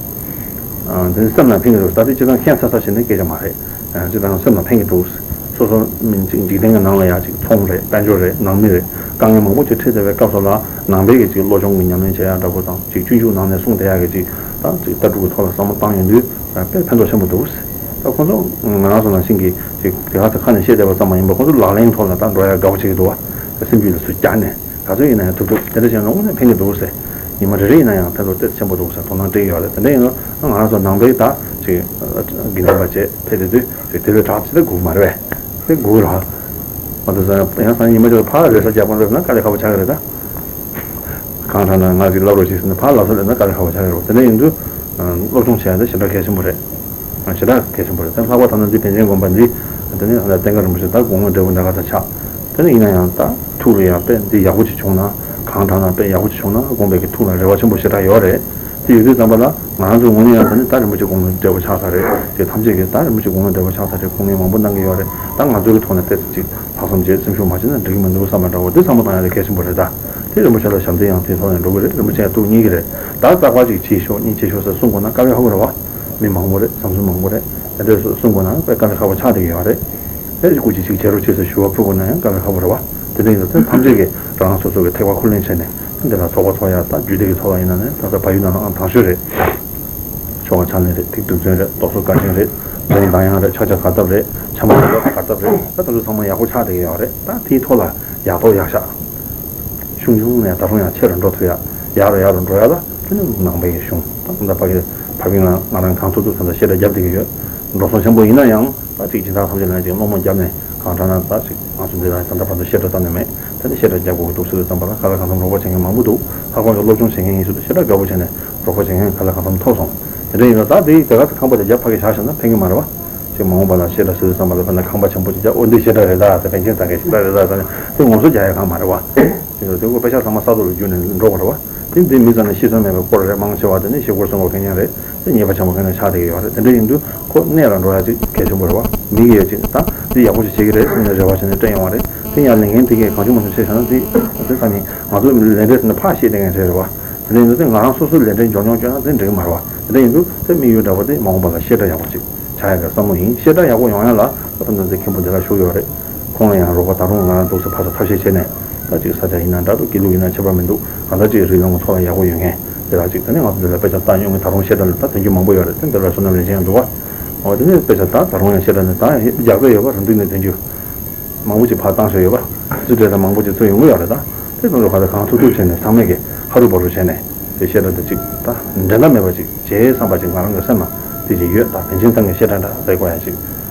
ཨ། དེ་ནི་སེམས་ལ་ཕན་གྱི་འདུག་ད་ལྟའི་སྤྱིར་བཏང་ཁྱད་མཚར་ས་ཞིག་ནི་སྐད་ཆ་མ་རེད། ཨ། སྤྱིར་བཏང་སེམས་ལ་ཕན་གྱི་འདུག་སོ་སོ་མི་འཇིག་འཇིག་རྟེན་གྱི་ནང་ལ་ཡ་ཅིག་ཚོང་རེད། དཔལ་འབྱོར་རེད། ནང་མི་རེད། དཀའ་ངལ་མང་པོ་ཅིག་འཕྲད་བསྡད་པའི་སྐབས་སུ་ལ་ནང་པའི་གི་ཅིག་བློ་སྦྱོང་གི་ཉམས་ལེན་བྱེད་ཡག་འདྲ་པོ་དང་། ཅིག་སྤྱོད་འཇུག་ནང་ནས་གསུངས་བསྡད་ཡག་གི་ཅིག་ད་ཅིག་ལྟ་གྲུབ་ཀྱི་ཐོག་ལ་བསམ་བློ་བཏང་ཡོང་དུས་དཔེ་ཕན་ཐོགས་ཆེན་པོ་འདུག་ད་ཁོང་ཚོ་ང་རང་ཚོ་ནང་བཞིན་གྱི་ཅིག་དེ་ག་ཚོད་ཁ་ནས་བཤད་བསྡད་པ་ཙམ་མ་ཡིན་པར་ཁོང་ཚོ་ལག་ལེན་ཐོག་ལ་ད་འགྲོ་ཡག་དགའ་པོ་བྱེད་ཀྱི་འདུག་བ། སེམས་རྒྱུད་ལ་ཚུར་བསྐྱར་ནས། ག་ཚོད་ཡིན་ན་ཡང་ཐུབ་ཐུབ་དེ་འདྲ་བྱས་ན་དངོས་གནས་ཕན་གྱི་འདུག་ཟེར། ཉི་མ་རེ་རེ་ཡིན་ན་ཡང་ཕན་ཐོགས་ཏོག་ཙམ་ཆེན་པོ་འདུག་ཟེར་དོ་སྣང་སྤྲད་ཀྱི་ཡོད་རེད། དེ་འདྲ་ཡིན་ན་ང་རང་ཚོ་ནང་པའི་ད་ཅིག་དགེ་འདུན་པ་བྱས་ཕེབས་དེ་དུས་ཅིག་དེ་ལས་དྲག་ཅི་ལྟ་དགོས་མ་རེད་པས། དེ་དགོས་ར། མ་དེ་ཚོ་ཡང་སང་ཉིན་མ་ཅིག་ཕར་རེ་ས་རྒྱག་པ་རེད་ན་དཀའ་ལས་ཁག་པོ་ཆགས་ཀྱི་རེད་ད། གང་དྲག་ན་ང་གིས་ལབ་རོགས་ཞེས་ཟེར་ནས་ཕར་ལབ་ས་རེད་ན་དཀའ་ལས་ཁག་པོ་ཆགས་ཀྱི་རེད། དེ་འདྲ་ཡིན་དུས་སློབ་སྦྱོང་བྱས་ཏེ་ཞེ་དྲག་གལ་ཆེན་པོ་རེད། ཞེ་དྲག་གལ་ཆེན་པོ་རེད། དེ་ལྷག་པར་ད་ནི་འདི་པཎ་ཆེན་དགོན་པ་འདི་དེ་ནི་བསྟན་དགའ་རིན་པོ་ཆེ་ད་དགུང་ལོ་བགྲེས་པོ་འདྲ་ག་ད་ཆགས། དེ་ནི་ཡིན་ན་ཡང་ད་ཐུགས་ལ་ཡང་དཔེ་འདི་ཡག་པོ་ཅིག་བྱུང་ན་གང་དྲག་ན་དཔེ་ཡག་པོ་ཅིག་བྱུང་ན་དགོན་པའི་གི་ཐུགས་ལ་རེ་བ་ཆེན་པོ་ཞེ་དྲག་ཡོད་རེད། དེ་ཡོད་དུས་ཙམ་པ་ལ་ང་རང་ཚོ་ངོས་ནས་ཡང་ད་ནི་ད་རིན་པོ་ཆེ་དགུང་ལོ་བགྲེས་པོ་ཆགས་ཚར་རེད། དེ་ཐམས་ཅད་ཀྱིས་ད་རིན་པོ་ཆེ་དགུང་ལོ་བགྲེས་པོ་ཆགས་ཚར་རེད། སྐུ་ངལ་མང་པོ་གནང་གི་ཡོད་རེད། ད་ང་ཚོའི་གི་ཐོག་ནས་ཏོག་ཙམ་ཅིག་ལྷག་བསམ་བྱས་སེམས་ཤུགས་མ་བྱས་ན་འགྲིག་གི་མི་འདུག་བསམ་པ་འདྲ་བོ་དེ་བསམ་བློ་བཏང་ཡ་དེ་གལ་ཆེན་པོ་རེད་ད། དེ་རིན་པོ་ཆེ་ལ་ཞབས་འདེགས་ཡང་དེའི་ཐོག་ནས་འགྲོ་གི་རེད། རིན་པོ་ཆེ་ཡང་ཐུགས་མཉེས་ཀྱི་རེད། ད་རྩག་པ་ཅིག་བྱེད་ཤོག་གཉིད་ཆེ་ཤོག་ཟེར་གསུང་དགོས་ན་དཀའ་ལས་ཁག་པོ་རེད་བ། མི་མང་པོ་རེད། བསམ་ཚུལ་མང་པོ་རེད། དེ་འདྲས་གསུང་དགོས་ན་དཔེ་དཀའ་ལས་ཁག་པོ་ཆགས་བསྡད་ཀྱི་ཡོད་རེད། དེ་སྐུ་མཁྱེན་ཅིག་བྱེད་རོགས་བྱེད་ཟེར་ཞུ་བ་ཕུལ་དགོས་ན་ཡང་དཀའ་ལས་ཁག་པོ་རེད་བ། དེ་འདྲ་ཡིན་ཙང་ཐམས་ཅད་ཀྱིས་རང་རང་སོ་སོ་གི་ཐེག་པ་ཁུར་ལེན་བྱས་ནས་འདི་ལ་ཚོགས་པ་ཚོགས་ཡ་ད་རྒྱུད་སྡེ་གི་ཚོགས་པ་ཡིན་ན་ནི་ད་ལྟ་བལ་ཡུལ་ནང་ལ་ཨང་དང་ཤོས་རེད། ཆོ་ག་ཕྱག་ལེན་རེད། ཐིག་རྡུལ་ཚོན་རེད། རྡོ་སོལ་དཀར་ཆེན་རེད། འབྲོང་གདངས་དབྱངས་རེད། ཕྱག་རྒྱ་གར་སྟབས་རེད། ཕྱག་མ་རྡོ་གར་སྟབས་རེད། ད་དེ་ཚོ་ཚང་མ་ཡག་པོ་ཆགས་བསྡད་ཀྱི་ཡོད་རེད། ད་དེའི་ཐོག་ལ་ཡག་ཐོག་ཡག་ཤག་ཆུང་ཆུང་ནས་ད་རུང་ཡང་ཆེ་རུ་འགྲོ་ཐུབ་ཡ། ཡག་རུ་ཡག་རུ་འགྲོ་ཡ་ལ་དེ་ནི་ནང་པའི་གཞུང་ད་ད་ཕ་གི་ཕ་གི་ང་ང་རང་གང་ཐུབ་ཐུབ་ད་ད་བཤད་གྲྭ་རྒྱབ་བསྡད་ཀྱི་ཡོད། འགྲོ་སོང་ཆེན་པོ་ཡིན་ན་ཡང་ད་ཅིག་སྦྱིན་བདག་ཐམས་ཅད་ལ་ཅིག་སློང་མོ་བརྒྱབ་ནས་གང་དྲག་ན་ད་ཅིག་ང་ཚོ་འདི་ལ་ད་ལྟ་བར་དུ་བཤད་གྲྭ་བཏང་ནས་མེད། ད་ནི་བཤད་གྲྭ་རྒྱག་དགོས་ཀྱི་འདུག་ཟེར་དུས་ཙམ་པ་ལ་ག་ལ་གང་འཚམ་རོགས་པ་བྱེད་མཁན་མང་པོ་འདུག་ལྷག་པར་དུ་སློབ་སྦྱོང་བྱེད་མཁན་ཡིན་ཟེར་དུས་བཤད་གྲྭ་དགའ་པོ་བྱས་ནས་རོགས་པ་བྱེད་མཁན་ག་ལ་གང་འཚམ་ཐོབ་སོང་། དེ་འདྲ་ཡིན་ན་ད་དེ་དེ་ག་ཚོད་ཁང་པ་དེ་རྒྱབ་ཕ་གི་བཞག་བཞག་ན་ཕན་གི་མ་རེད་བ། ཅིག་མ་འོངས་པ་ལ་བཤད་གྲྭ་ཟེར་དུས་ཙམ་པ་ལ་དཔེར་ན་ཁང་པ་ཆེན་པོ་ཅིག་རྒྱག་འོ་འདི་བཤད་གྲྭ་རེད་ད་དེ་པཎ་ཆེན་ཚང་གི་བཤད་གྲྭ་རེད་ད་ཟེར་ནས་དེ་ངོམ་སོ་རྒྱག་ཡ་གང་མ་རེད་བ། དེ་ཚོ་དེ་ཁོ་དཔེ་ཆ་ཚང་མ་ས་ཐོག་ལ་བསྒྱུར་ནས་འགྲོ་དགོས་རེད་བ། དེ་འདི་མི་ཚང་ནས་ཤེས་སོང་མེད་པའི་སྐོར་རེད། མང་ཆེ་བ་དེ་ནི་ཤེས་སྐོར་གསུང་སྐོར་མཁན་ཡང་རེད། དེ་ཉེས་པ་ཆེན་པོ་མཁན་ཡང་ཆགས་བསྡད་ཀྱི་ཡོད་རེད། དེ་འདྲ་ཡིན་དུས་ཁོ་གནས་ལ་འགྲོ་ཡ་ཅིག་གལ་ཆེན་པོ་རེད་བ། མི་གིས་ཡ་ཅིག་ད་འདི་ཡག་པོ་ཞིག་བྱེད་ཀྱི་རེད་ཟེར་ནས་རེ་བ་བྱས་ནས་སྤྲད་ཡོང་བ་རེད། དེ་ཡང་ལས་འགན་དེ་གས་གང་བྱུང་མང་བྱུང་བྱས་བཞག་ན་དེ་དེ་ས་ནི་ང་ཚོ་ལས་འབྲས་ཟེར་ནས་ཕར་བཤད་བསྡད་མཁན་རེད་བ། དེ་འདྲ་ཡིན་དུས་དེ་ང་རང་སོ་སོའི་ལས་འབྲས་མགྱོགས་མྱོང་སྐྱོན་ན་དེ་འགྲིག་གི་མ་རེད་བ། དེ་འདྲ་ཡིན་དུས་དེ་དམིགས་ཡུལ་འདྲ་བོ་དེ་མ་འོངས་པ་ལ་བཤད་གྲྭ་ཡག་པོ་ཅིག་ཆགས་ཡག་གི་བསམ་བློ་ཡིན། བཤད་གྲྭ་ཡག་པོ་ཡོང་ཡ་ལ་ད་ལྟ་འདི་མཁན་པོ་འདི་ལ་བཞུགས་ཡོད་རེད། ཁོང་ལ་ཡང་རོགས་པ་ད་རུང་ང་རང་འདུག་སེ་ཕར་ཚུར་ཐབས་ཤེས་བྱས་ནས་ད་ཅིག་ས་ཆ་ཡིན་ན་འདྲ་འདུག་སྐྱིད་སྡུག་ཡིན་ན་ཁྱད་པར་མི་འདུག་གང་ལྟར་ཅིག་རིགས་ལམ་གྱི་ཐོག་ལ་ཡག་པོ་ཡོད་མཁན་དེ་ལ་ཅིག་ད་ནི་ང་ཚོ་འདི་ལ་དཔེ་ཆ་ལྟ་མྱོང་མཁན་ད་རུང་བཤད་གྲྭ་ལ་ད་དོན་རྒྱུ་མང་པོ་ཡོད་རེད། དེ་འདི་ལ་བསོད་ནམས་རིན་ཆེན་ཡང་འདུག་བ། འོ་དེ་ནས་དཔེ་ཆ་ད་ད་རུང་ཡང་བཤད་གྲྭ་ནས་ད་རྒྱག་རེ་ཡོད་པ་རང་འདུག་ནས་དོན་རྒྱུ་མང་པོ་ཅིག་ཕར་བཏང་ཤོག་ཡོད་པ། ཚུལ་འདྲེ་དང་མང་པོ་ཅིག་ཚུར་ཡོང་གི་ཡོད་རེད་ད། དེ་ཚོ་ག་ད་གང་ཐུབ་ཐུབ་བྱས་ནས་ཚང་མས་ཀྱི་ཧ་རུ་བ་རུ་བྱས་ནས་དེ་བཤད་གྲྭ་དེ་ཅིག་ད་འགྲན་ཟླ་མེད་པ་ཅིག་བྱེད་བསམ་པ་ཅིག་ང་རང་གི་སེམས་ལ་དེ་ཅིག་ཡོད། ད་པཎ་ཆེན་ཚང་གི་བཤད་གྲྭ་འདྲ་ཟེར་དགོས་ཡ་ཅིག་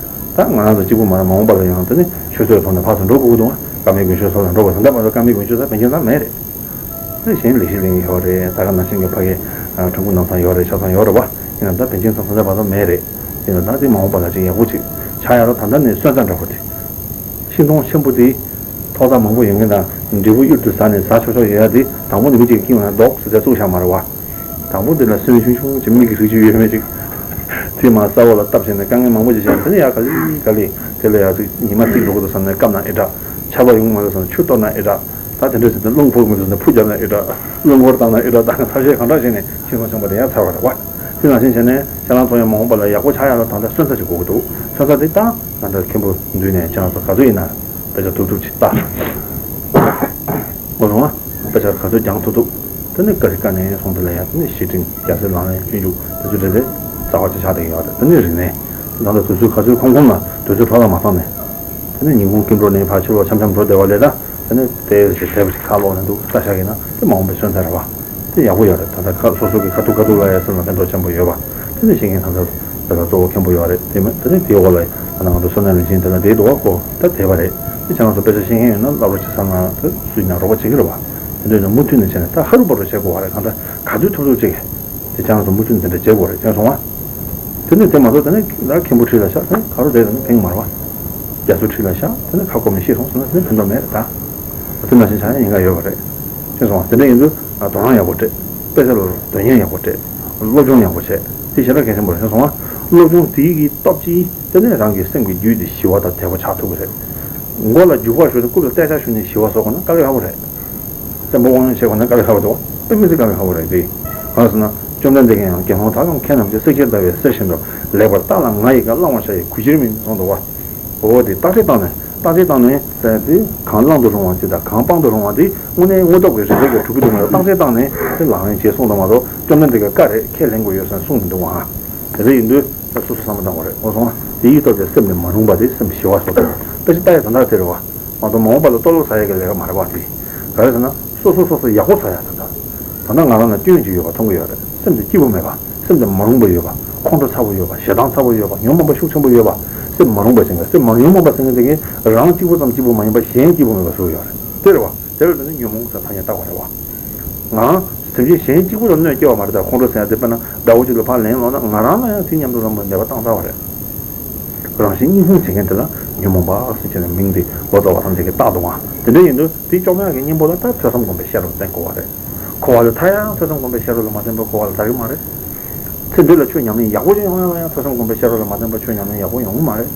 ད་ང་རང་ཚོ་གཅིག་པུ་མ་རེད། མ་འོངས་པ་ལ་ཡང་དེ་ནི་ཆུ་ཚོད་ཐོག་ནས་ཕར་ཚུར་འགྲོ་དགོས་འདུག་ཀརྨའི་དགུན་ཆོས་ཚོགས་ལ་འགྲོ་དགོས། ད་ལྟ་བར་དུ་ཀརྨའི་དགུན་ཆོས་ཚོགས་པཎ་ཆེན་ཚང་མེད་རེད། དེ་གཞན་ལེགས་བཤད་གླིང་ཡོད་རེད། ད་ག་ནང་བཞིན་གྱི་ཕ་གི་ཁྲ་འགུ་ནང་ཚང་ཡོད་རེད། ཆ་ཚང་ཡོད་རེད་བ། ཡིན་ན་ད་པཎ་ཆེན་ཚང་ད་ལྟ་བར་དུ་མེད་རེད། ཡིན་ན་ད་དེ་མ་འོངས་པ་ལ་ཅིག་ཡག་པོ་ཅིག་ཆགས་ཡ་ལ་ད་ལྟ་ནས་སོན་རྩ་འདྲ་པོ་དེ། ཤིང་སྡོང་ཆེན་པོ་དེ་ཐོག་ས་མང་པོ་ཡོད་མཁན་དང་འབྲས་བུ་གཡུར་དུ་ཟ་ནས་ཟ་ཆོག་ཆོག་ཡོད་ཡ་དེ་དང་པོ་ནས་མི་གཅིག་གིས་བསྐྱིལ་ན་རྡོག་ཟེར་ཚད་བཙུགས་བཞག་མ་རེད་བ། དང་པོ་དེ་ལ་སོན་ཆུང་ཆུང་ཅིག་མིག་གི་རིགས་ཅིག་ཡོད་མེད་ཅིག་དེ་མར་ས་འོག་ལ་བཏབ་བྱས་ནས་དཀའ་ངལ་མང་པོ་ཅིག་བྱས་ནས་དེ་ནས་ཡར་ག་ལེ་ག་ལེ་དེ་ལ་ཡར་ཅིག་ཉི་མ་གཅིག་འགྲོ་གི་འདུག་བསམ་ནས་བཀབ་ན་ཨེ་དྲག་ཆར་པ་ཡོང་གི་མ་རེད་བསམ་ནས་ཆུ་གཏོར་ན་ཨེ་དྲག་ད་དེ་འདྲ་ཟེར་ཏེ་རླུང་ཕོག་མི་འདུག་ཟེར་ནས་ཕུ་བརྒྱབ་ན་ཨེ་དྲག་རླུང་འཁོར་བཏང་ན་ཨེ་དྲག་ད་ཐབས་ཤེས་གང་དྲག་བྱས་ནས་ཤིང་སྡོང་ཆེན་པོ་དེ་ཡར་ཚར་བ་རེད་བ། དེ་ནང་བཞིན་བྱས་ནས་ཁྱེད་རང་ཚོ་ཡང་མ་འོངས་པ་ལ་ཡག་པོ་ཆགས་ཡ་ལ་ད་ལྟ་སོན་རྩ་ཅིག་དགོས་ཀྱི་འདུག་སོན་རྩ་དེ་ད་ང་འདྲ་མཁན་པོ་མདུན་ནས་ཁྱེད་རང་ཚོ་ག་ཚོད་ཡིན་ན་དཔེ་ཆ་ཐུབ་ཐུབ་ཅིག་ལྟ། དགོས་སོང་ང་། དཔེ་ཆ་ག་ཚོད་རྒྱང་ཐུབ་ཐུབ། དེ་ནས་བཀའ་རི་བཀའ་ནས་སོང་དེ་ལ་ཡང་དེ་ནས་བཤེས་སྤྲིང་རྒྱལ་སྲས་ལག་ལེན་སྤྱོད་འཇུག་དེ་ཚོ་རེ་རེ་རྩ་བ་ཅིག་ཆགས་བསྡད་ཀྱི་ཡོད་རེད། དེ་ནས་རིག་གནས་ད་ལྟ་དུས་ཚོད་ག་ཚོད་ཁོམ་ཁོམ་ལ་དུས་ཚོད་འཕྲོ་བརླག་མ་བཏང་ནས། དེ་ནས་ཉིན་གུང་སྐྱིད་འགྲོ་ནས་ཕར་ཕྱི་ལོགས་འཆམ་འཆམ་འགྲོ་བསྡད་པ་ལས་ད། དེ་ནས་དེ་ཞིག་དེབ་ཞིག་ཁ་ལོག་ནས་འདུག་ལྟ་བཞག་གི་ན་དེ་མ་འོངས་པའི་སོན་རྩ་རེད་བ། དེ་ཡག་པོ་ཡོད་རེད། ད་ལྟ་ཁ་སོ་སོ་གི་ཁ་ཐུག་ཁ་ཐུག་ལ་ཡ་སེམས་ལ་ཕན་ཐོགས་ཆེན་པོ་ཡོད་པ། དེ་ནས་བཤད་མཁན་ད་ལྟ་ད་ལྟ་གཙོ་བོ་མཁན་པོ་ཡོད་རེད། དེ་མ་དེ་ནས་དེའི་འོག་ལ་ད་ལྟ་ང་ཚོ་བསོད་ནམས་རིན་ཆེན་དེ་ལ་དེའི་འདུག་བ་ཁོ་ད་དེ་བ་རེད། དེ་ཁྱེད་རང་ཚོ་དཔེ་ཆ་ཤེས་མཁན་ཡོད་ན་བསླབ་རོགས་བྱེད་ཟེར་ན་དེ་སུ་ཡིན་ན་རོགས་པ་བྱེད་ཀྱི་རེད་བ། དེ་འདྲ་ཡིན་ན་མུ་མཐུད་ནས་བྱས་ནས་ད་ཧ་རུ་བ་རུ་བྱེད་དགོས་བ་རེད། གང་ལྟར་ག་ཚོད་ཐུབ་ཐུབ་ཅིག་དེ་ཁྱེད་རང་ཚོ་མུ་མཐུད་ནས་དེ་འདྲ་བྱེད་དགོས་རེད། མཁྱེན་སོང་བ། དེ་ནས་དེ་མ་གཏོགས་དེ་ནས་ད་མཁན་པོ་ཁྲིད་ལ་བཞག་དེ་ནས་ག་རུ་བསྡད་དེ་ནས་ཕན་གྱི་མ་རེད་བ། རྒྱ་མཚོ་ཁྲིད་ལ་བཞག་དེ་ནས་ཁ་སྐོམ་ནས་ཤི་སོང་ཟེར་ན་དེ་ཕན་ཐོགས་མེད་རེད་ད། དེ་ནང་བཞིན་བྱ་ཡ་ཉེན་ཁ་ཡོད་པ་རེད། མཁྱེན་སོང་བ། དེ་འདྲ་ཡིན་དུས་དོ་སྣང་ཡག་པོ་སྤྲད། དཔེ་ཆ་ལ་དོན་སྙིང་ཡག་པོ་སྤྲད། སློབ་སྦྱོང་ཡག་པོ་བྱས། དེ་ཞེ་དྲག་གལ་ཆེན་པོ་རེད། མཁྱེན་སོང་བ། སློབ་སྦྱོང་དེའི་གི་སྟོབས་ཀྱིས་དེ་ནས་རང་གི་སེམས་ཀྱི་རྒྱུད་དེ་ཞི་བ་དང་དལ་པོ་ཆགས་ཐུབ་ཀྱི་རེད། མགོ་ལ་རྒྱུག་པ་ཞུ་ནས་རྐུབ་ལ་རྟ་ལྕག་ཞུ་ནས་ཞི་བ་བཟོ་དགོས་ན་དཀའ་ལས་ཁག་པོ་རེད། བཙན་པོ་དབང་ཡོད་བྱེད་དགོས་ན་དཀའ་ལས་ཁག་པོ་འདུག་དཔེ་མི་སྲིད་དཀའ་ལས་ཁག་པོ་རེད་དེ། གང་ཟེར་ན། བཅོམ་ལྡན་འདས་ཀྱིས་ཡང་དགེ་སློང་དག་གམ་མཁས་རྣམས་ཀྱིས། བསྲེགས་བཅད་ཟླ་བའི་གསེར་བཞིན་དུ། ལེགས་པར་བརྟགས་ལ་ང་ཡི་བཀའ། བླང་བར་བྱ་ཡི་གུས་ཕྱིར་མིན། གསུངས་འདུག་བ། འོ་དེ་བརྟག་དཔྱད་བཏང་ནས་བརྟག་དཔྱད་བཏང་ནས་དེ་གང་བླང་དུ་རུང་བ་དེ་དང་གང་སྤང་དུ་རུང་བ་དེ་དངོས་གནས་དངོས་སྟོབས་ཀྱི་རིགས་པས་ཀྱང་གྲུབ་ཀྱི་འདུག་མ་གཏོགས་བརྟག་དཔྱད་བཏང་ནས་དེ་ལག་ལེན་བྱེད་གསུངས་འདུག་མ་གཏོགས་བཅོམ་ལྡན་འདས་ཀྱི་བཀའ་རེད་ཁས་ལེན་དགོས་ཡོད་ཟེར་གསུངས་མི་འདུག་ཨ། དེ་འདྲ་ཡིན་དུས་ད་སོ་སོ་བསམ་བློ་བཏང་དགོས་རེད། འོ་སོང་ཨ། དེ་ཡི་སྟོབས་ཀྱིས་སེམས་ནི་མ་རུངས་པ་དེ་སེམས་ཞི་བ་སོགས་དང་དཔེ་ཆ་ལྟ་ཡ་ད་ལྟ་དེ་རེད་བ། མ་གཏོགས་མ་འོངས་པ་ལ་སྟོབས་ལོག་ཟ་ཡ་གི་ལས་ཀ་མ་རེད་བ་དེ། ག་རེ་ཟེར་ན། སོ་སོ་སོ་སོ་ཡག་པོ་ཟ་ཡ་ད་ལྟ། ད་ལྟ་ང་རང་ལ་སྐྱོན་ཅིག་ཡོད་པ་མཐོང་གི་ཡོད་རེད། སེམས་དེ་སྐྱིད་པོ་མེད་པ། སེམས་དེ་མ་རུངས་པ་ཡོད་པ། ཁོང་ཁྲོ་ཚ་པོ་ཡོད་པ། ཞེ་སྡང་ཚ་པོ་ཡོད་པ། ཉོན་མོངས་པ་ཤུགས་ཆེན་པོ་ཡོད་པ། སེམས་མ་རུངས་པ་ཟེར་མཁན། སེམས་མ་ཉོན་མོངས་པ་ཟེར་མཁན་དེ་གིས་རང་གཅིག་པུ་ཙམ་གཅིག་པུ་མ་ཡིན་པར་གཞན་གཅིག་པུ་མེད་པ་བཟོ་ཡོད་རེད། དེ་རེད་བ། དེ་ལ་དེ་ནི་ཉོན་མོངས་ཟེར་ཐ་སྙད་བཏགས་པ་རེད་བ། ང་སེམས་ཅན་གཞན་གཅིག་པུ་ལ་གནོད་སྐྱེལ་བ་མ་རེད་ད། ཁོང་ཁྲོ་ཟེར་ཡ་དེ་དཔེར་ན་ཟླ་བོ་གཅིག་ལ་ཕར་ལེན་ལོག་ན་ང་རང་ལ་ཡང་དེ་མཉམ་དུ་ལ་མོ་ནད་པ་བཏང་ཚར་བ་རེད། རང་བཞིན་གཉིས་ཕུང་བྱེད་མཁན་དེ་ལ་ཉོན་མོངས་པ་ཟེར་བྱས་ནས་མིང་དེ་ལོ་ཙཱ་བ་རང་ཅག་གིས་བཏགས་འདུག་ཨང་། དེ་འདྲ་ཡིན་དུས་དེ་བཅོམ་ཡག་གི་གཉེན་པོ་ལ་ད་ཐོས་བསམ་སྒོམ་པའི་ཤེས་རབ་བསྟེན་དགོས་པ་རེད། འཁོར་བ་ལ་ཐར་ཡག་ཐོས་བསམ་སྒོམ་པའི་ཤེས་རབ་ལ་མ་བརྟེན་པར་འཁོར་བ་ལ་ཐར་གི་མ་རེད། ཚེ་འདི་ལ་ཆོས་ཉམས་ལེན་ཡག་པོ་ཅིག་ཡོང་ཡག་ལ་ཡང་ཐོས་བསམ་སྒོམ་པའི་ཤེས་རབ་ལ་མ་བརྟེན་པར་ཆོས་ཉམས་ལེན་ཡག་པོ་ཡོང་གི་མ་རེད།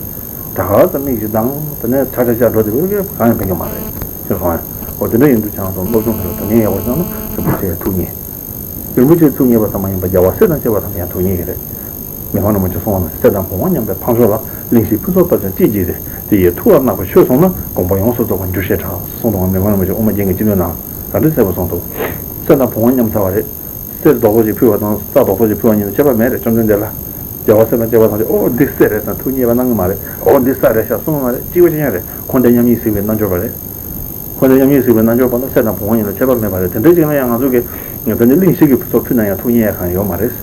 ད་ག་ཚོད་མིག་ཅིག་གདངས་དེ་ནས་ཆ་ཆ་ཆ་འགྲོ་དེ་བས་གང་ཡང་ཕན་གི་མ་རེད། ཅེས་གསུངས་ཡ། འོ་དེ་འདྲ་ཡིན་དུས་ཁྱེད་རང་ཚོ་སློབ་སྦྱོང་དེ་ལ་དོ་ནན་ཡག་པོ་བྱས་ན་རིན་པོ་ཆེ་ཐུགས་མཉེས། རིན་པོ་ཆེ་ཐུགས་མཉེས་པ་ཙམ་མ་ཡིན་པར་རྒྱལ་བ་སྲས་དང་བཅས་པ་ཐམས་ཅད་ཡང་ཐུགས་མཉེས་ཀྱི་རེད། མི་ཕམ་རིན་པོ་ཆེ་གསུངས་པ་ནང་བཞིན་སྲས་དང་བུ་དབང་མཉམ་པའི་འཕགས་མཆོག་ལ། གླིང་བཞིའི་ཕུན་ཚོགས་བསྟོད་ཅིང་ཅི་བགྱིས་ཏེ། དེ་ཡི་ཐུགས་ལ་བརྣག་པའི་ཆོས་བཟུང་ན། དགོངས་པ་ཡོངས་སུ་རྫོགས་པར་འགྱུར་ཞེས་གྲགས། གསུངས་འདུག་བ། མི་ཕམ་རིན་པོ་ཆེ་དབུ་མ་རྒྱན་གྱི་སྤྱི་དོན་ནང་རང་འགྲེལ་གསལ་པོ་གསུངས་འདུག། སྲས་དང་བུ་དབང་མཉམ་ཚར་བ་རེད། གསེར་རྡོག་རྡོག་ཅིག་ཕུལ་བ་དང་ས་རྡོག་རྡོག་ཅིག་ཕུལ་བ་གཉིས་ལ་ཁྱད་པར་མེད་རེད། བཅོམ་ལྡན་འདས་ལ། རྒྱལ་བ་སྲས་དང་བཅས་པ་ཐམས་ཅད་ཨོ་འདི་གསེར་རེད་ཟེར་ཐུགས་མཉེས་པ་གནང་གི་མ་རེད། ཨོ་འདི་ས་རེད་ཤག་གསུངས་གི་མ་རེད། གཅིག་པ་གཅིག་རྐྱང་རེད། འཁོར་འདས་མཉམ་ཉིད་གཟིགས་པའི་རྣལ་འབྱོར་པ་རེད། འཁོར་འདས་མཉམ་ཉིད་གཟིགས་པའི་རྣལ་འབྱོར་པ་ལ་སྲས་དང་བུ་དབང་གཉིས་ལ་ཁྱད་པར་མེད་པ་རེད། དེ་འདྲའི་ཅིག་ལ་ཡང་ང་ཚོ་གིས་དེ་ནི་གླིང་བཞི་གི་ཕུན་ཚོགས་ཕུལ་ན་ཡང་ཐུགས་མཉེས་ཡ་གང་ཡོད་མ་རེད།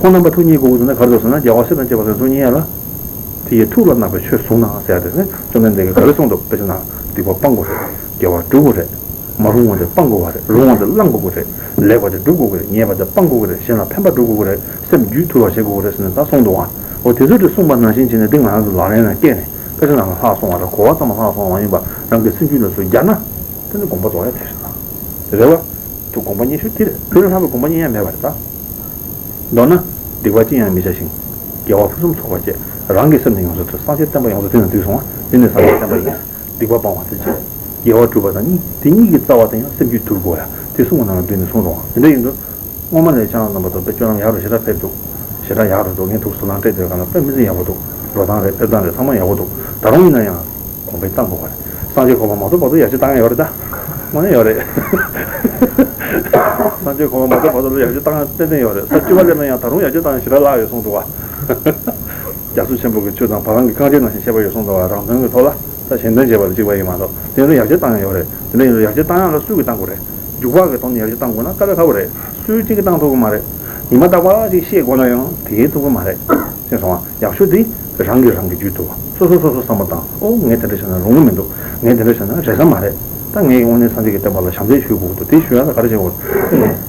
ཁོང་རྣམ་པ་ཐུགས་མཉེས་དགོས་ཀྱི་འདུག་ན་ག་རེ་འདུག་ཟེར་ན། རྒྱལ་བ་སྲས་དང་བཅས་པ་ཚོས་ཐུགས་མཉེས་ཡ་ལ། དེ་ཡི་ཐུགས་ལ་བརྣག་པའི་ཆོས་བཟུང་ན་ཟེར་ཡ་དེ་ནི་བཅོམ་ལྡན་འདས་ཀྱིས་ག་རེ་གསུངས་འདུག། དཔེ་ཆ་ནང་སྡིག་པ་སྤང་དགོས་རེད། དགེ་བ་སྒྲུབ་དགོས་རེད། མ་རུང་བ་དེ་སྤང་དགོས་པ་རེད། རུང་བ་དེ་བླང་དགོས་ཀྱི་རེད། ལེགས་པ་དེ་སྒྲུབ་དགོས་ཀྱི་རེད། ཉེས་པ་དེ་སྤང་དགོས་ཀྱི་རེད། གཞན་ལ་ཕན་པ་སྒྲུབ་དགོས་ཀྱི་རེད། སེམས་རྒྱུད་ཐུལ་བ་བྱེད་དགོས་ཀྱི་རེད་ཟེར་ནས་ད་གསུངས་འདུག་ཨང་། འོ་དེ་ཚོ་དེ་གསུངས་པ་ནང་བཞིན་བྱས་ནས་དེ་ང་རང་ཚོ་ལག་ལེན་ལ་བཀལ་ནས་དཔེ་ཆ་ནང་ལ་ལྷག་སོང་བ་དང་གོ་བ་ཙམ་ལྷག་སོང་བ་མ་ཡིན་པ་རང་གི་སེམས་རྒྱུད་ལ་ཚུར་སྦྱར་ན། དེ་ནི་དགོངས་པ་རྫོགས་ཡ་དེ་རེད་ད། རེད་བ། དུ་དགོངས་པ་རྙེད་ཤོས་དེ་རེད། དེ་ལས་ལྷག་པའི་དགོངས་པ་རྙེད་ཡ་མེད་པ་རེད་ད། མདོར་ན། སྡིག་པ་ཅི་ཡང་མི་བྱ་ཞིང་། དགེ་བ་ཕུན་སུམ་ཚོགས་པར་སྤྱད། རང་གི་སེམས་ནི་ཡོངས་སུ་འདུལ། སངས་རྒྱས་བསྟན་པ་ཡོངས་སུ་འདུལ་ན་འདུས་སོང་བ། འདི་ནི་སངས་རྒྱས་བསྟན་པ་ཡིན། སྡིག་པ་སྤང་བ་དེ་གཅིག། དགེ་བ་སྒྲུབ་པ་དང་གཉིས། དེ་གཉིས་ཀྱི་རྩ་བ་དེ་ཡང་སེམས་རྒྱུད་དུལ་དགོས་ཡ། དེ་གསུམ་གྱི་ནང་ལ་འདུས་ནས་གསུངས་སོང་བ། དེ་འདྲ་ཡིན་དུས། སྔོན་མ་ནས་ཁྱེད་རང་རྣམ་པ་ཚོ་དཔེ་སྤྱོད་ལམ་ཡག་རུ་ཞེ་དྲག་ཕེབས་འདུག། ཞེ་དྲག་ཡག་རུ་འདུག། ངས་ཐུགས་སུ་ལངས་སྤྲད་དུས་ག་ལ་དཔེ་མི་སྲིད་ཡག་པོ་འདུག། འགྲོ་སྟངས་རེད། ཕེབས་སྟངས་རེད། ཚང་མ་ཡག་པོ་འདུག། ད་རུང་ཡིན་ན་ཡང་། གོང་འཕེལ་གཏང་དགོས་པ་རེད། སངས་རྒྱས་གོ་འཕང་མ་ཐོབ་བར་དུ་ཡར་རྒྱས་བཏང་ཡ་ཡོད་རེད་ད། དངོས་གནས་ཡོད་རེད། སངས་རྒྱས་གོ་འཕང་མ་ཐོབ་བར་དུ་ལ་ཡར་རྒྱས་བཏང་ཡ་ཏན་ཏན་ཡོད་རེད། ས་བཅུ་པ་སླེབས་ན་ཡང་ད་རུང་ཡར་རྒྱས་བཏང་ཡ་ཞེ་དྲག་ལྷག་ཡོད་གསུངས་འདུག་བ། རྒྱ་མཚོ་ཆེན་པོ་གི་ཆུ་དང་བ་ལང་གི་རྐང་རྗེས་ནང་བཞིན་བྱེད་པ་ཡོད་གསུངས་འདུག་བ། རང་དོན་གྱི་ཐོག་ལ་ད་གཞན་དོན་བྱེད་པ་ལ་གཅིག་པ་ཡིན་མ་གཏོགས། དེ་ནས་ཡར་རྒྱས་བཏང་ཡ་ཡོད་རེད། དེ་ནས་ཡར་རྒྱས་བཏང་ཡ་ལ་སུས་ཀྱིས་བཏང་དགོས་རེད། འཇུག་པ་གི་ཐོག་ནས་ཡར་རྒྱས་བཏང་དགོས་ན་དཀའ་ལས་ཁག་པོ་རེད། སུས་གཅིག་གིས་བཏང་ཐུབ་ཀྱི་མ་རེད། ཉི་མ་རྟག་པར་ཅིག་ཤེས་དགོས་ན་ཡང་དེ་ཐུབ་ཀྱི་མ་རེད། ཤེས་སོང་ང་། ཡག་ཤོས་དེ་རང་གིས་རང་གི་རྒྱུད་དུ་སོ་སོ་སོ་སོ་བསམ་བློ་བཏང་། ཨོ་ངས་དེ་འདྲ་བྱས་ན་རུང་གི་མི་འདུག། ངས་དེ་འདྲ་བྱས་ན་རེ་ས་མ་རེད། ད་ངས་དངོས་གནས་སངས་རྒྱས་ཀྱི་བསྟན་པ་ལ་ཞབས་འདེགས་ཞུ་དགོས་ཀྱི་འདུག། དེ་ཞུ་ཡ་ལ་ག་རེ་བྱེད་དགོས།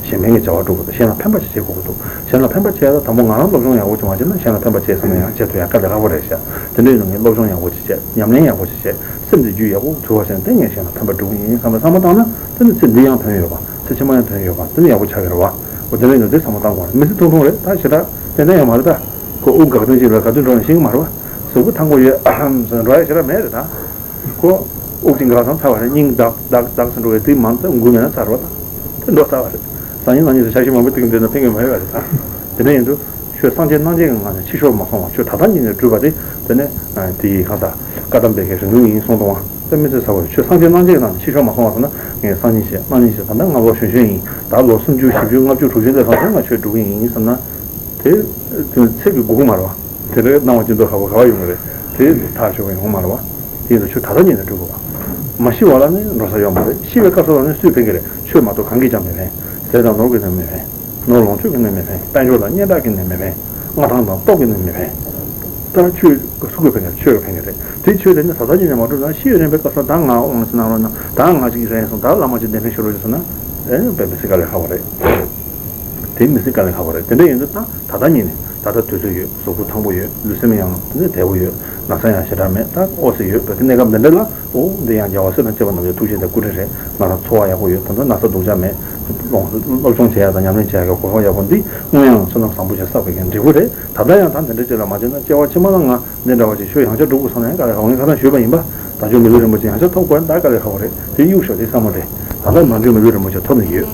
གཞན་ཕན་པ་ཞིག་བྱེད་དགོས་ཀྱི་འདུག། གཞན་ལ་ཕན་པ་ཞིག་བྱེད་དགོས་ཀྱི་འདུག། གཞན་ལ་ཕན་པ་བྱེད་ཡ་ལ་དང་པོ་ང་རང་སློབ་སྦྱོང་ཡག་པོ་ཅིག་མ་བྱས་ན་གཞན་ལ་ཕན་པ་བྱེད་བསམ་ན་ཡང་བྱེད་ཐུབ་ཡ་དཀའ་ལས་ཁག་པོ་རེད་ཤག། དེ་འདྲ་ཡིན་ན་ངས་སློབ་སྦྱོང་ཡག་པོ་ཅིག་བྱས། ཉམས་ལེན་ཡག་པོ་ཞིག་བྱས། སེམས་དེ་རྒྱུད་ཡག་པོ་འཚོལ་བ་བྱས་ནས་དེ་ངས་གཞན་ལ་ཕན་པ་སྒྲུབ་ཀྱི་ཡིན་བསམ་པའི་བསམ་བློ་བཏང་ན་དེ་ནི་ཚེ་འདི་ཡང་དོན་ཡོད་པ། ཚེ་ཕྱི་མ་ཡང་དོན་ཡོད་པ། དེ་ནི་ཡག་པོ་ཆགས་ཀྱི་རེད་བ། འོ་དེ་འདྲ་ཡིན་ན་དེ་བསམ་བློ་བཏང་དགོས་རེད། མི་ཚེ་ཐུང་ཐུང་རེད་ད། ཞེ་དྲག་ཏན་ཏན་ཡོད་མ་རེད་ད། ཁོ་དབུགས་འགག་ཐེངས་ཤིག་ལ་ག་དུས་འགྲོ་ཡང་ཤེས་ཀྱི་མ་རེད་བ། གཟུགས་པོ་ཐང་པོ་ཡོད་ཨ་ཧམ་ཟེར་འགྲོ་ཡ་ཞེ་དྲག་མེད་རེད་ད། ཁོ་དབུགས་ཅིག་འགག་ཐང་ཚར་བ་རེད། སྙིང་ལྡག་ལྡག་ལྡག་ཟེར་འགྲོ་བའི་དུས་མང་ཙམ་འགུལ་མེད་ན་ཚར་བ་ད། དེ་འགྲོ་ཚར་བ་རེད། སང་ཉིན་གནངས་ཉིན་ཟེར་ཆ་ཤས་མང་པོ་ཏིག་འདྲེས་ན་ཕན་གྱི་མ་ཡོད་པ་རེད་ད། དེ་འདྲ་ཡིན་དུས། ཆོས་སངས་རྒྱས་རྣམ་འབྱེད་ཀྱི་ངང་ནས་ཕྱི་ཤོར་མ་སོང་བར་ཆོས་ད་ལྟ་ཉིད་ནས་བསྒྲུབས་པ་དེ། དེ་ནི། དེའི་གང་ཟག་བཀའ་གདམས་པའི་གི་རིང་ལུགས་ཡིན་གསུངས་དང་བ། དེ་མི་ཚེ་ཚར་བར་ཆོས་སངས་རྒྱས་རྣམ་འབྱེད་ཀྱི་ནང་ནས་ཕྱི་ཤོར་མ་སོང་བ་ཟེར་ན། ངས་སང་ཉིན་བྱས་གནངས་ཉིན་བྱས། ད་ལྟ་ང་ལོ་གཞོན་གཞོན་ཡིན། ད་ལོ་སུམ་ཅུ་བཞི་བཅུ་ལྔ་བཅུ་དྲུག་ཅུ་སླེབས་སོང་ཙང་ང་ཆོས་སྒྲུབ་ཀྱི་ཡིན་བསམ་ན། དེ། དེ་ཚེ་གི་སྒུག་གི་མ་རེད་བ། དེ་འདྲ་གནང་བ་ཅི་འདོད་ཁ་བོ་ག་བ་ཡོང་གི་རེད། དེ་ཐག་ཆོད་པ་ཡོང་གི་མ་རེད་བ། དེ་ཡིན་ཙང་ཆོས་ད་ལྟ་ཉིད་ནས་སྒྲུབ་དགོས་པ། མ་ཤི་བ་ལ་ནི་འགྲོ་ས་ཡོད་མ་རེད། ཤི་བའི་སྐབས་སུ་ལ་ནི་སུས་ཕན་གྱི་རེད། ཆོས་མ་གཏོགས་གང་གིས་ཀྱང་མི་ཕན། ཟས་དང་ནོར་གྱིས་ནི་མི་ཕན། ནོར་ལོངས་སྤྱོད་ཀྱིས་ནི་མི་ཕན། དཔལ་འབྱོར་དང་སྙན་གྲགས་ཀྱིས་ནི་མི་ཕན། མངའ་ཐང་དང་སྟོབས་ཀྱིས་ནི་མི་ཕན། ད་ཆོས་སུ་གིས་ཕན་གྱི་རེད། ཆོས་ཀྱིས་ཕན་གྱི་རེད། དེ་ཆོས་དེ་ནི་ད་ལྟ་ཉིད་ནས་མ་བསྒྲུབས་ན་ཤི་བའི་རན་པའི་སྐབས་སུ་ད་ང་དབང་ཆེན་གནང་རོགས་གནང་། ད་ང་ཅིག་རན་སོང་། ད་བླ་མ་ཅིག་གདན་འདྲེན་ཞུ་རོགས་ཞེས་ཟེར་ན། ཨེ་དཔེ་མི་སྲིད་དཀའ་ལས་ཁག་པོ་རེད། དེ་མི་སྲིད་དཀའ་ལས་ཁག་པོ་རེད། དེ་འདྲ་ཡིན་དུས་ད་ད་ལྟ་ཉིད་ནས། ད་ལྟ་དུས་ཚོད་ཡོད། གཟུགས་པོ་ཐང་པོ་ཡོད། ལུས་སེམས་ཡང་དེ་ནས་བདེ་པོ་ཡོད། ན་ཚ་ཡང་ཞེ་དྲག་མེད། ད་ཨོ་ཙི་ཡོད་པའི་གནས་སྐབས་འདི་འདྲ་ལ། ཨོ་འདི་ཡང་རྒྱལ་བ་སྲས་དང་བཅས་པ་རྣམས་ཀྱི་ཐུགས་རྗེ་དང་སྐུ་དྲིན་རེད། ང་རང་འཚོ་བ་ཡག་པོ་ཡོད། ད་ལྟ་ན་ཚ་སྡུག་ཅག་མེད། སློབ་སློབ་སྦྱོང་བྱེད་ཡག་དང་ཉམས་ལེན་བྱེད་ཡག་གི་གོ་སྐབས་ཡག་པོ་འདི་སྔོན་ཡང་བསོད་ནམས་བཟང་པོ་ཞིག་བསགས་པའི་གི་འབྲས་བུ་རེད། ད་ལྟ་ཡང་ད་འདི་འདྲ་ཅིག་ལ་མ་བྱས་ན་སྐྱེ་བ་ཕྱི་མ་ལ་ང་འདི་འདྲ་བ་ཅིག་ཆོས་ཡང་བསྐྱར་སྒྲུབ་དགོས་བསམ་ན་ཡང་དཀའ་ལས་ཁག་པོ། ངས་ཁ་སང་ཞུས་པ་ཡིན་པ། དལ་འབྱོར་མི་ལུས་རིན་པོ་ཆེ་ཡང་བསྐྱར་ཐོབ་དགོས་ན་ད་དཀའ་ལས་ཁག་པོ་རེད། དེ་གཡུག་ཞོག་དེ་བསམ་བློ་དེ། ད་ལྟ་དལ་འབྱོར་མི་ལུས་རིན་པོ་ཆེ་ཐོབ་ནས་ཡོད།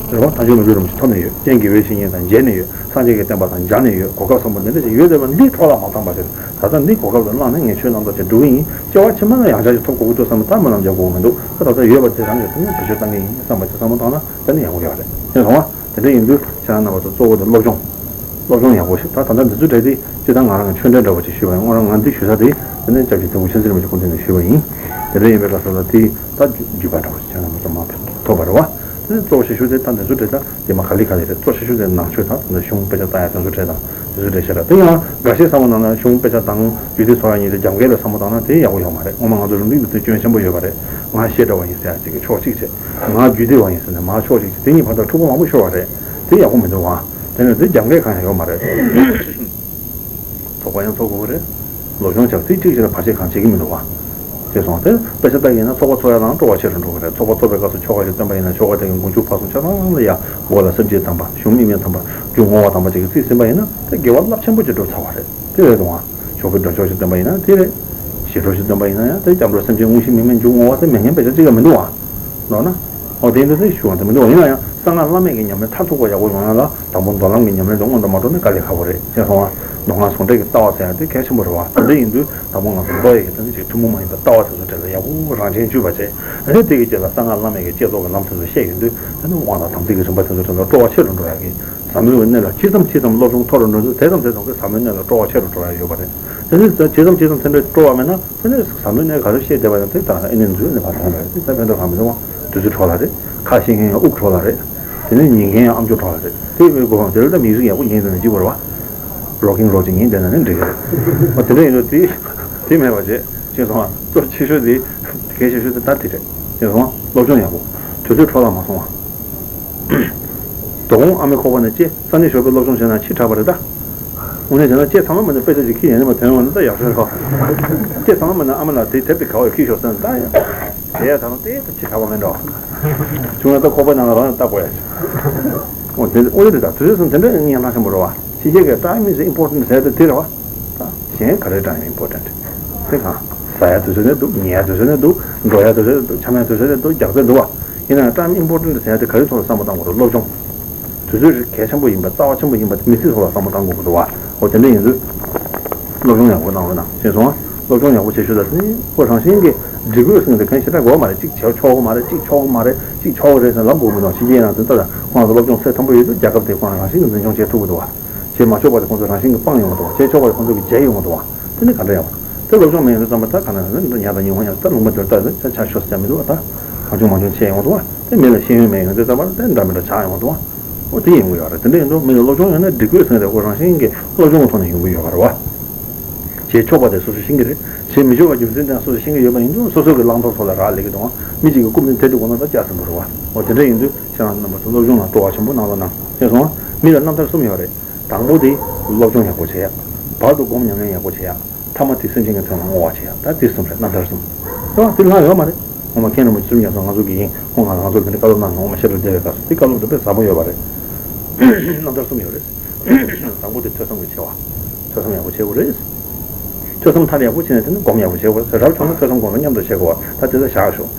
རེད་བ། དལ་འབྱོར་མི་ལུས་རིན་པོ་ཆེ་ཐོབ་ནས་ཡོད། རྐྱེན་དགེ་བའི་བཤེས་གཉེན་དང་མཇལ་ནས་ཡོད། སངས་རྒྱས་ཀྱི་བསྟན་པ་དང་སྦྱར་ནས་ཡོད། གོ་སྐབས་བཟང་པོ་འདི་འདྲ་ཞིག་ཡོད་བསྡད་པ་འདི་འཕྲོ་བརླག་མ་བཏང་པ་ཞིག། ད་ལྟ་འདི་གོ་སྐབས་དེ་བླངས་ནས་ངས་ཆོས་རྣམ་དག་ཅིག་སྒྲུབ་ཀྱི་ཡིན། སྐྱེ་བ་ཕྱི་མ་ལ་ཡང་བསྐྱར་ཅིག་ཐོབ་དགོས་ཀྱི་འདུག་བསམ་ན་ད་སྨོན་ལམ་རྒྱག་དགོས་ཀྱི་མི་འདུག། ད་ད་ལྟ་ཡོད་པ་དེ་རང་གིས་དེ་ནས་བེད་སྤྱོད་གཏང་གི་ཡིན་བསམ་པ་ཅིག་བསམ་བློ་བཏང་ན་ད་ནི་ཡག་པོ་ཡོད་རེད། ཤེས་སོང་ང་། དེ་འདྲ་ཡིན་དུས་ཁྱེད་རང་རྣམ་པ་ཚོ་གཙོ་བོ་དེ་སློབ་སྦྱོང་། སློབ་སྦྱོང་ཡག་པོ་ཞིག། ད་ད་ལྟ་འདི་ཚོ་གྲས་དེ་སྤྱིར་བཏང་ང་རང་གི་ཆོས་འབྲེལ་འདྲ་བོ་ཅིག་ཞུས་པ་ཡིན། དངོས་རང་ང་འདི་ཞུ་ས་དེ་དེ་ནས་སྐྱབས་རྗེ་ཐིམ་ཕུ་ཆོས་འཛིན་རིན་པོ་ཆེ་སྐུ་མདུན་ནས་ཞུས་པ་ཡིན། དེ་འདྲ་ཡིན་པའི་སྐབས་སུ་ལ་དེ་ད་བརྒྱུད་པ་འདྲ་བོ་ཞིག་ཁྱེད་རྣམ་པ་ཚོ་མར་ཐོབ་པ་རེད་བ། ནི་གཙོ་ཆེ་ཤོས་དེ་ད་འདི་ཚོ་རེད། ད་དེ་མ་ག་ལེ་ག་ལེ་རེད། གཙོ་ཆེ་ཤོས་དེ་ནང་ཆོས་དང་དེ་ནས་གཞུང་དཔེ་ཆ་ལྟ་ཡ་དེ་ཚོ་རེད། ད་དེ་ཚོ་རེད་ཤག་ར། དེ་ཡང་འགའ་ཤས་བསམ་བློ་ནང་ན་གཞུང་དཔེ་ཆ་དང་རྒྱུད་སྡེ་ཚོ་ཡང་ཡིན་ཏེ་རྒྱབ་འགལ་ལ་བསམ་བློ་བཏང་ན་དེ་ཡག་པོ་ཡོད་མ་རེད། སྔོན་མ་ང་ཚོ་རིང་ལུགས་ཀྱི་དུས་སྐྱོན་ཆེན་པོ་ཡོད་པ་རེད། ང་བཤད་གྲྭ་བ་ཡིན་ཟེར་ཡ་གཅིག་གིས་ཕྱོགས་གཅིག་བྱས། ང་རྒྱུད་སྡེ་བ་ཡིན་ཟེར་ནས་མར་ཕྱོགས་གཅིག་བྱས། དེ་གཉིས་བར་དུ་འཁྲུག་པ་མང་པོ་ཤོར་བ་རེད། དེ་ཡག་པོ་མི་འདུག་ཨ། དེ་ནས་དེ་རྒྱབ་འགལ་གང་ཡང་ཡོད་མ་རེད། ཚོགས་པ་ཡང་ཚོགས་དགོས་ཀྱི་རེད། སློབ་སྦྱོང་བྱ་བ་དེ་གཅིག་བྱས་ན་བར་ཆད་གང་བྱེད་ཀྱི་མི་འདུག་བ། ཅེས་གསུངས་པ་དེ་དཔེ་ཆ་ལྟ་ཡིན་ན་ཚོགས་པ་ཚོགས་ཡ་ལའང་སྤྲོ་བ་ཆེ་རུ་འགྲོ་གི་རེད། ཚོགས་པ་ཚོགས་པའི་སྐབས་སུ་ཆོ་ག་ཞིག་བཏོན་པ་ཡིན་ན་ཆོ་ག་དེ་གི་མགོ་མཇུག་བར་གསུམ་ཆ་ཚང་ལ་ཡ་མགོ་ལ་སེམས་བསྐྱེད་དམ་པ། གཞུང་དམིགས་མེད་དམ་པ། རྒྱུ་བསྔོ་བ་དམ་པ་བཅས་ཀྱིས་རྩིས་ཟིན་པ་ཡིན་ན་དེ་དགེ་བ་རླབས་ཆེན་པོ་ཅིག་འགྲུབ་ཚར་བ་རེད། དེ་རེད་འདུག་བ། ཞོགས་པའི་སྒྲ་ཆོག་ཞིག་བཏོན་པ་ཡིན་ན་དེ་རེད། ཞི་ཁྲོ་ཞིག་བཏོན་པ་ཡིན་ན་ཡང་དེ་སྐྱབས་འགྲོ་སེམས་ཅན་དངོས་གཞི་དམིགས་མེད་མཇུག་བསྔོ་བ་དེ་མེད་མཁན་དཔེ་ཆ་གཅིག་ཀྱང་མི་འདུག་བ། ལོ་ན། ཨོ་དེ་འདི་ཚོའི་ཞུ་བ་དེ་མི་འདུག་ཡིན་ན་ཡང་གསང་སྔགས་བླ་མེད་ཀྱི་ཉམས་ལེན་མཐར་ཐུག་པ་ཡག་པོ་ཡོང་ཡ་ལ་དང་པོ་མདོ་ལམ་གྱི་ཉམས་ལེན་དེ་སྔོན་དུ་མ་འགྲོ་ན་དཀའ་ལས་ཁག་པོ་རེད། ཅེས་གསུངས་པ། མདོ་སྔགས་ཟུང་འབྲེལ་གྱི་ལྟ་བ་ཟེར་ཡ་དེ་གལ་ཆེན་པོ་རེད་བ། དེ་འདྲ་ཡིན་དུས་དང་པོ་ང་ཚོ་མདོ་ཡི་གི་དེ་འདྲ་ཅིག་ཐུན་མོང་མ་ཡིན་པའི་ལྟ་བ་དེ་ཚོ་གྲས་ལ་ཡག་པོ་རང་བྱན་བཅུག་པ་བྱས། ཨ་ནི་དེ་གི་རྗེས་ལ་གསང་སྔགས་བླ་མེད་ཀྱི་བསྐྱེད་རྫོགས་ཀྱི་ལམ་དེ་ཚོ་བཤད་ཡོང་དུས་དེ་ནི་དབང་དང་དམ་ཚིག་གི་རིམ་པ་དེ་ཚོ་གྲས་ལ་སྤྲོ་བ་ཆེ་རུ་འགྲོ་ཡ་གི་ཟབ་མོའི་གནད་ལ་ཇི་ཙམ་ཇི་ཙམ་སློབ་སྦྱོང་མཐོ་རུ་འགྲོ་དུས་དེ་ཙམ་དེ་ཙམ་གྱི་ཟབ་མོའི་གནད་ལ་སྤྲོ་བ་ཆེ་རུ་འགྲོ་ཡ་ཡོད་པ་རེད། དེ་ནི་ཇི་ཙམ་ཇི་ཙམ་དེ་འདྲའི་སྤྲོ་བ་མེད་ན། དེ་ནས་ཟབ་མོའི་གནས་ག་ཚོད་བཤད་བསྡད་པ་ཡང་དེ་ལྟར་ཨེ་ནས་འཛུལ་ནས་ཕར་ཐོན་པ་རེད། དེ་ལྟར་ཕན་ཐོགས་གང་མི་འདུག་བ། དུས་ཚོད་འཕྲོ་བརླག་རེད། ཁ་ཤེས་མཁན་ཡང་དབུགས་འཕྲོ་བརླག་རེད། དེ་ནས་ཉན་མཁན་ཡང་ཨམ་ཅོག་འཕྲོ་བརླག་རེད། དེ་བས་གོ་བ་དེ་ལ་ད་མིའི་རིགས་ཡག་པོ་ཉན་འདོད་ན་འཇིགས་པ་རེད་བ། རོག་ཀིང་རོག་ཅིག་ཉན་བསྡད་ན་ནི་འགྲིག་གི་རེད། འོ་དེ་འདྲ་ཡིན་དུས་དེ་དེ་མེད་པ་བྱས། ཅེས་སོང་བ། གཙོ་ཆེ་ཤོས་དེ་གལ་ཆེ་ཤོས་དེ་ད་དེ་རེད། ཅེས་སོང་བ། སློབ་སྦྱོང་ཡག་པོ། དུས་ཚོད་འཕྲོ་བརླག་མ་སོང་བ། དོ་དགོང་ཨ་མའི་ཁོག་པ་ནས་ལྕེ་ས་གནས་ཞོགས་པའི་སློབ་སྦྱོང་བྱས་ན་ཕྱི་དྲགས་པ་རེད་ད། དངོས་གནས་བྱས་ན་ལྕེ་ཚང་མ་མིན་ན་དཔེ་ཆ་ཞིག་ཁྱེར་ཡོང་ནས་མ་ཐོན་ཡོང་ན་ད་ཡག་ཤོས་རེད་ཁོ། ལྕེ་ཚང་མ་མིན་ན་ཨ་མ་ལགས་དེ་དེབ་དེ་ག་བ་ཡོད་ཁྱེར་ཤོག་ཟེར་ན་ད་ཡང་། དེ་ཡ་ད་རུང་དེ་ད་ཕྱི་དྲགས་པ་མིན་འགྲོ། བྱུང་ན་ད་ཁོག་པའི་ནང་ལ་རང་ཡང་ལྟ་དགོས་ཡ་ཞིག་འོ་དེ་འོ་དེ་ད་དུས་ཚོད་སོང་དེ་འདྲ་ཡིན་ཡང་ཐང་ཆེན་པོ་རེད་བ། ཕྱི་རྒྱལ་གྱི་time is important ཟེར་དེ་དེ་རེད་བ། ད་གཞན་ག་རེ་time important དེ་གང་། ཟ་ཡ་དུས་ཚོད་ནས་འདུག་ཉལ་ཡ་དུས་ཚོད་ནས་འདུག་འགྲོ་ཡ་དུས་ཚོད་ནས་འདུག་འཆམ་ཡ་དུས་ཚོད་ནས་འདུག་རྒྱག་ཚད་འདུག་བ། ཡིན་ན་ཡང་time important ཟེར་ཡ་དེ་ག་རེ་ཐོག་ལ་བསམ་བློ་བཏང་དགོས་རེད། སློབ་སྦྱོང་། དུས་ཚོད་རིགས་གལ་ཆེན་པོ་ཡིན་པ་རྩ་བ་ཆེན་པོ་ཡིན་པ་དེ་མི་ཚེ་ཐོག་ལ་བསམ་བློ་བཏང་དགོས་ཀྱི་འདུག་བ། འོ་དེ་འདྲ་ཡིན་དུས། སློབ་སྦྱོང་ཡག་པོ་གནང་རོགས་གནང་ཞེས་གསུངས་བ། སློབ་སྦྱོང་ཡག་པོ་བྱེད་ཤོག་ད་དེ་ནི་ཁོ་རང་བཞིན་གྱིས་སྒྲིག་འོས་ཟིན་དེ་གང་ཞེ་དྲག་དགོས་མ་རེད། གཅིག་བྱེད་ཆོག་གི་མ་རེད། གཅིག་ཆོག་གི་མ་རེད། གཅིག་ཆོག་གི་རེད་ཟེར་ལབ་དགོས་མི་འདུག་ཕྱི་རྒྱལ་ནང་དུ་ལྟ་ད་ཁོང་ཚོ་སློབ་སྦྱོང་ཚད་མཐོན་པོ་ཡོད་དུས་རྒྱལ་ཁབ་དེ་ཁོང་རང་བཞིན་གྱིས་འཛིན་སྐྱོང་བྱེད་ཐུབ་ཀྱི་འདུག་བ། བྱེད་མ་ཆོག་པ་དེ་ཁོང་ཚོ་རང་བཞིན་གྱིས་སྤང་ཡོང་གི་འདུག་བ། བྱེད་ཆོག་པ་དེ་ཁོང་ཚོ་གིས་བྱས་ཡོང་གི་འདུག་བ། དེ་ནི་ག་འདྲ་ཡོང་བ། དེ་སློབ་སྦྱོང་མེད་ཡོང་དུས་ཙམ་པ་ད་ག་ན་ན་ཉལ་དང་ཉལ་བ་ཉལ་ད་ལུང་པ་དེར་ལྟ་ད་ཆ་ཆ་ཤོར་ས་ཆ་མི་འདུག་བ། ད་གང་བྱུང་མང་བྱུང་བྱས་ཡོང་གི་འདུག་བ། དེ་མི་ལ་ཤེས་ཡོན་མེད་ཡོང་དུས་ཙམ་པ་ད་འདྲ་མི་འདྲ་ཆགས་ཡོང་གི་འདུག་བ། འོ་དེ་ཡོང་གི་ཡོད་རེད། དེ་འདྲ་ཡིན་དུས་མི་ལ་སློབ་སྦྱོང་ཡོད་ན་སྒྲིག་འོས་ཟིན་རེད། ཁོ་རང་བཞིན་གྱིས་སློབ་སྦྱོང་གི་ཐོག་ནས་ཡོང་གི་ཡོད་པ་རེད་བ། བྱེད་ཆོག་པ་དེ་སོ་སོས་ཤེས་ཀྱི་རེད། བྱེད་མི་ཆོག་པ་རྒྱུ་མཚན་དེ་སོ་སོས་ཤེས་ཀྱི་ཡོད་པ་ཡིན་དུས་སོ་སོ་གི་བླང་དོར་ཐོག་ལ་རག་ལས་ཀྱི་འདུག་ཨང་། མི་གཅིག་གི་རྐུབ་ནས་ཐལ་སྒྲིག་དགོས་ན་ད་སྐྱག་ཟིན་པ་རེད་བ། འོ་དེ་འདྲ་ཡིན་དུས་ཁྱེད་རང་ཚོ་རྣམ་པ་ཚོ་སློབ་སྦྱོང་ལ་སྤྲོ་བ་ཆེན་པོ་གནང་རོགས་གནང་ཞེས་གསུངས་བ། མི་ལ་རྣམ་ཐར་གསུམ་ཡོད་རེད། དང་པོ་དེ་སློབ་སྦྱོང་ཡག་པོ་བྱེད་ཡ། བར་དུ་སྒོམ་ཉམས་ལེན་ཡག་པོ་བྱེད་ཡ། ཐ་མ་དེ་སེམས་ཅན་གྱི་དོན་ལ་བསྔོ་བ་བྱེད་ཡ། ད་དེ་གསུམ་རེད། རྣམ་ཐར་གསུམ། རེད་བ། དེ་ལྷག་ཡོད་མ་རེད། སྔོན་མ་མཁན་རིན་པོ་ཆེ་བཙུན་མ་ང་ཚོ་གི་ཡིན། ཁོང་ང་ང་ཚོ་དེ་འདྲ་བཀའ་སློབ་གནང་སོང་། སྔོན་མ་བཤད་གྲྭ་བསྡད་པའི་སྐབས་སུ་དེ་བཀའ་སློབ་དེ་དཔེ་ཟབ་པོ་ཡོད་པ་རེད། རྣམ་ཐར་གསུམ་ཡོད་རེད། དང་པོ་དེ་ཐོས་བསམ་གྱི་ཆེ་བ། ཐོས་བསམ་ཡག་པོ་བྱེད་དགོས་རེད། ཐོས་བསམ་མཐར་ཡག་པོ་བྱས་ནས་དེ་ནི་སྒོམ་ཡག་པོ་བྱེད་དགོས་རེད། རབ་བྱུང་ན་ཐོས་བསམ་སྒོམ་པ་མཉམ་དུ་བྱེད་དགོས་པ། ད་དེ་ཚོ་བཞག་ཤོག་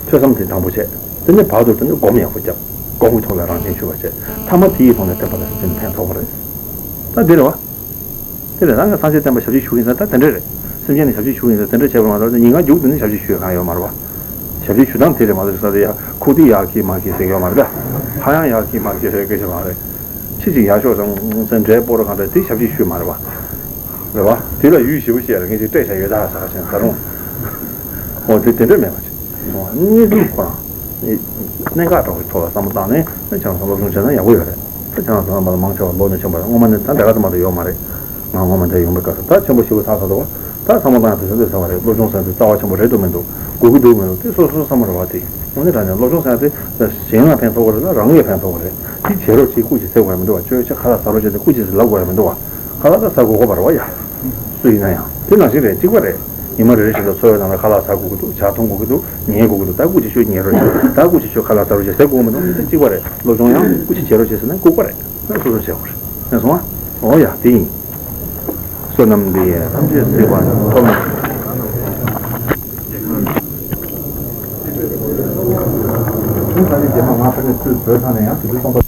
ཐོས་བསམ་དེ་དང་པོ་བྱས། དེ་ནས་བར་དུ་དེ་ནི་སྒོམ་ཡག་པོ་བརྒྱབ། སྒོམ་གྱི་ཐོག་ལ་རང་བཞིན་ཆུད་པ་བྱས། ཐ་མ་དེ་ཡི་ཐོག་ནས་ཐེག་པ་དང་སེམས་ཅན་ཕན་ཐོགས་པ་རེད། ད་དེ་རེད་བ། དེ་ལས་རང་གི་སངས་རྒྱས་བསྟན་པ་ཞབས་ཕྱི་ཞུ་གི་ཡིན་ཟེར་ད་དེ་འདྲ་རེད། སེམས་ཅན་ལ་ཞབས་ཕྱི་ཞུ་གི་ཡིན་ཟེར་དེ་འདྲ་བྱས་པ་མ་གཏོགས་ཉིན་གང་རྒྱུགས་དེ་ནི་ཞབས་ཕྱི་ཞུ་ཡ་གང་ཡོད་མ་རེད་བ། ཞབས་ཕྱི་ཞུ་སྟངས་དེ་རེད་མ་གཏོགས་ས་དེ་ཡ་ཁུག་དེ་ཡར་ཁྱེར་མར་ཁྱེར་ཟེར་གྱི་ཡོད་མ་རེད་ད། ཧ་ཡང་ཡར་ཁྱེར་མར་ཁྱེར་ཟེར་གྱི་ཡོད་མ་རེད། ཕྱི་ཅིག་ཡར་ཤོག་ཙང་ཙང་འདྲའི་སྤོ་ར་གང་འདྲ་དེ་ཞབས་ཕྱི་ཞུ་མ་རེད་བ། རེད་བ། དེ་ལ་ཡུས་ཞེ་པོ་བཤད་ར་ངས་ཅིག་སྤྲད་བཞག་ཡོད་ད་ཟེར་བཞིན་ད་རུང་། འོ་དེ་དེ་འདྲ་མེད་པ་ཅིག་གསུང་བ་གནས་ཚུལ་ཁོ་རང་། གནད་འགག་འདྲ་བོའི་ཐོག་ལ་བསམ་བློ་བཏང་ནས་ཁྱེད་རང་ཚོ་སློབ་སྦྱོང་བྱས་ན་ཡག་པོ་ཡོད་རེད། ད་ཁྱེད་རང་ཚོ་རྣམ་པ་ལ་མང་ཆེ་བ་ལོ་ནས་ཆེན་པོ་རེད། སྔོན་མ་ནས་ད་ལས་ཀ་ཙམ་མ་གཏོགས་ཡོད་མ་རེད། ང་སྔོན་མ་འདིར་ཡོང་པའི་སྐབས་སུ་ད་ཆེན་པོ་ཞེ་པོ་ཚར་ཚར་འདུག་བ། ད་བསམ་བློ་བཏང་ཡག་དེ་ཚོ་འདི་ཚར་བ་རེད། སློབ་སྦྱོང་ཟེར་དེ་རྩ་བ་ཆེན་པོ་རེད་འདུག་མི་འདུག་དགོས་ཀྱི་འདུག་མི་འདུག་དེ་སོ་སོའི་བསམ་བློ་རེད་བ། དེ་དངོས་གནས་དྲང་གནས་སློབ་སྦྱོང་ཟེར་ཡག་དེ་གཞན་ལ་ཕན་ཐོགས་པ་རེད་ལ་རང་ལ་ཕན་ཐོགས་པ་རེད། དེ་བྱེད་རོགས་བྱེད་སྐུ་མཁྱེན་ཟེར་དགོས་ཡ་མི་འདུག་བ། ཅོ་ཅོ་ཁ་ལག་ཟ་རོགས་བྱེད་དེ་སྐུ་མཁྱེན་ཟེར་ལབ་དགོས་ཡ་མི་འདུག་བ། ཁ་ལག་ད་ཟ་དགོས་ཀྱི་ཡོད་མ་རེད་བ་ཡ། སུ་ཡིན་ན་ཡང་དེ་ནང་བཞིན་རེད། གཅིག་པ་རེད། ཉི་མ་རེ་རེ་བཞིན་དུ་འཚོ་བའི་ནང་ལ་ཁ་ལག་ཟ་དགོས་ཀྱི་འདུག་ཇ་འཐུང་དགོས་ཀྱི་འདུག་ཉལ་དགོས་ཀྱི་འདུག་ད་སྐུ་མཁྱེན་ཁྱོད་ཉལ་རོགས་བྱེད། ད་སྐུ་མཁྱེན་ཁྱོད་ཁ་ལག་ཟ་རོགས་བྱེད་ཟེར་དགོས་མི་འདུག་དེ་གཅིག་པ་རེད། སློབ་སྦྱོང་ཡང་སྐུ་མཁྱེན་བྱེད་རོགས་བྱེད་ཟེར་ན་ལྐུགས་པ་རེད། ད་སོ་སོ་བྱེད་དགོས་རེད། ཡིན་སོང་ཨ། འོ་ཡ་དེ་ཡིན། བསོད་ནམས་འདི་ཡིས་ཐམས་ཅད་གཟིགས་པ་ཐོབ་ནས། ད་ནི་རྗེས་མ་ང་ཕ་ནས་ཚུར་བོད་ཚང་ནས་ཡང་དུས་ཚོད་སྟོང་པ།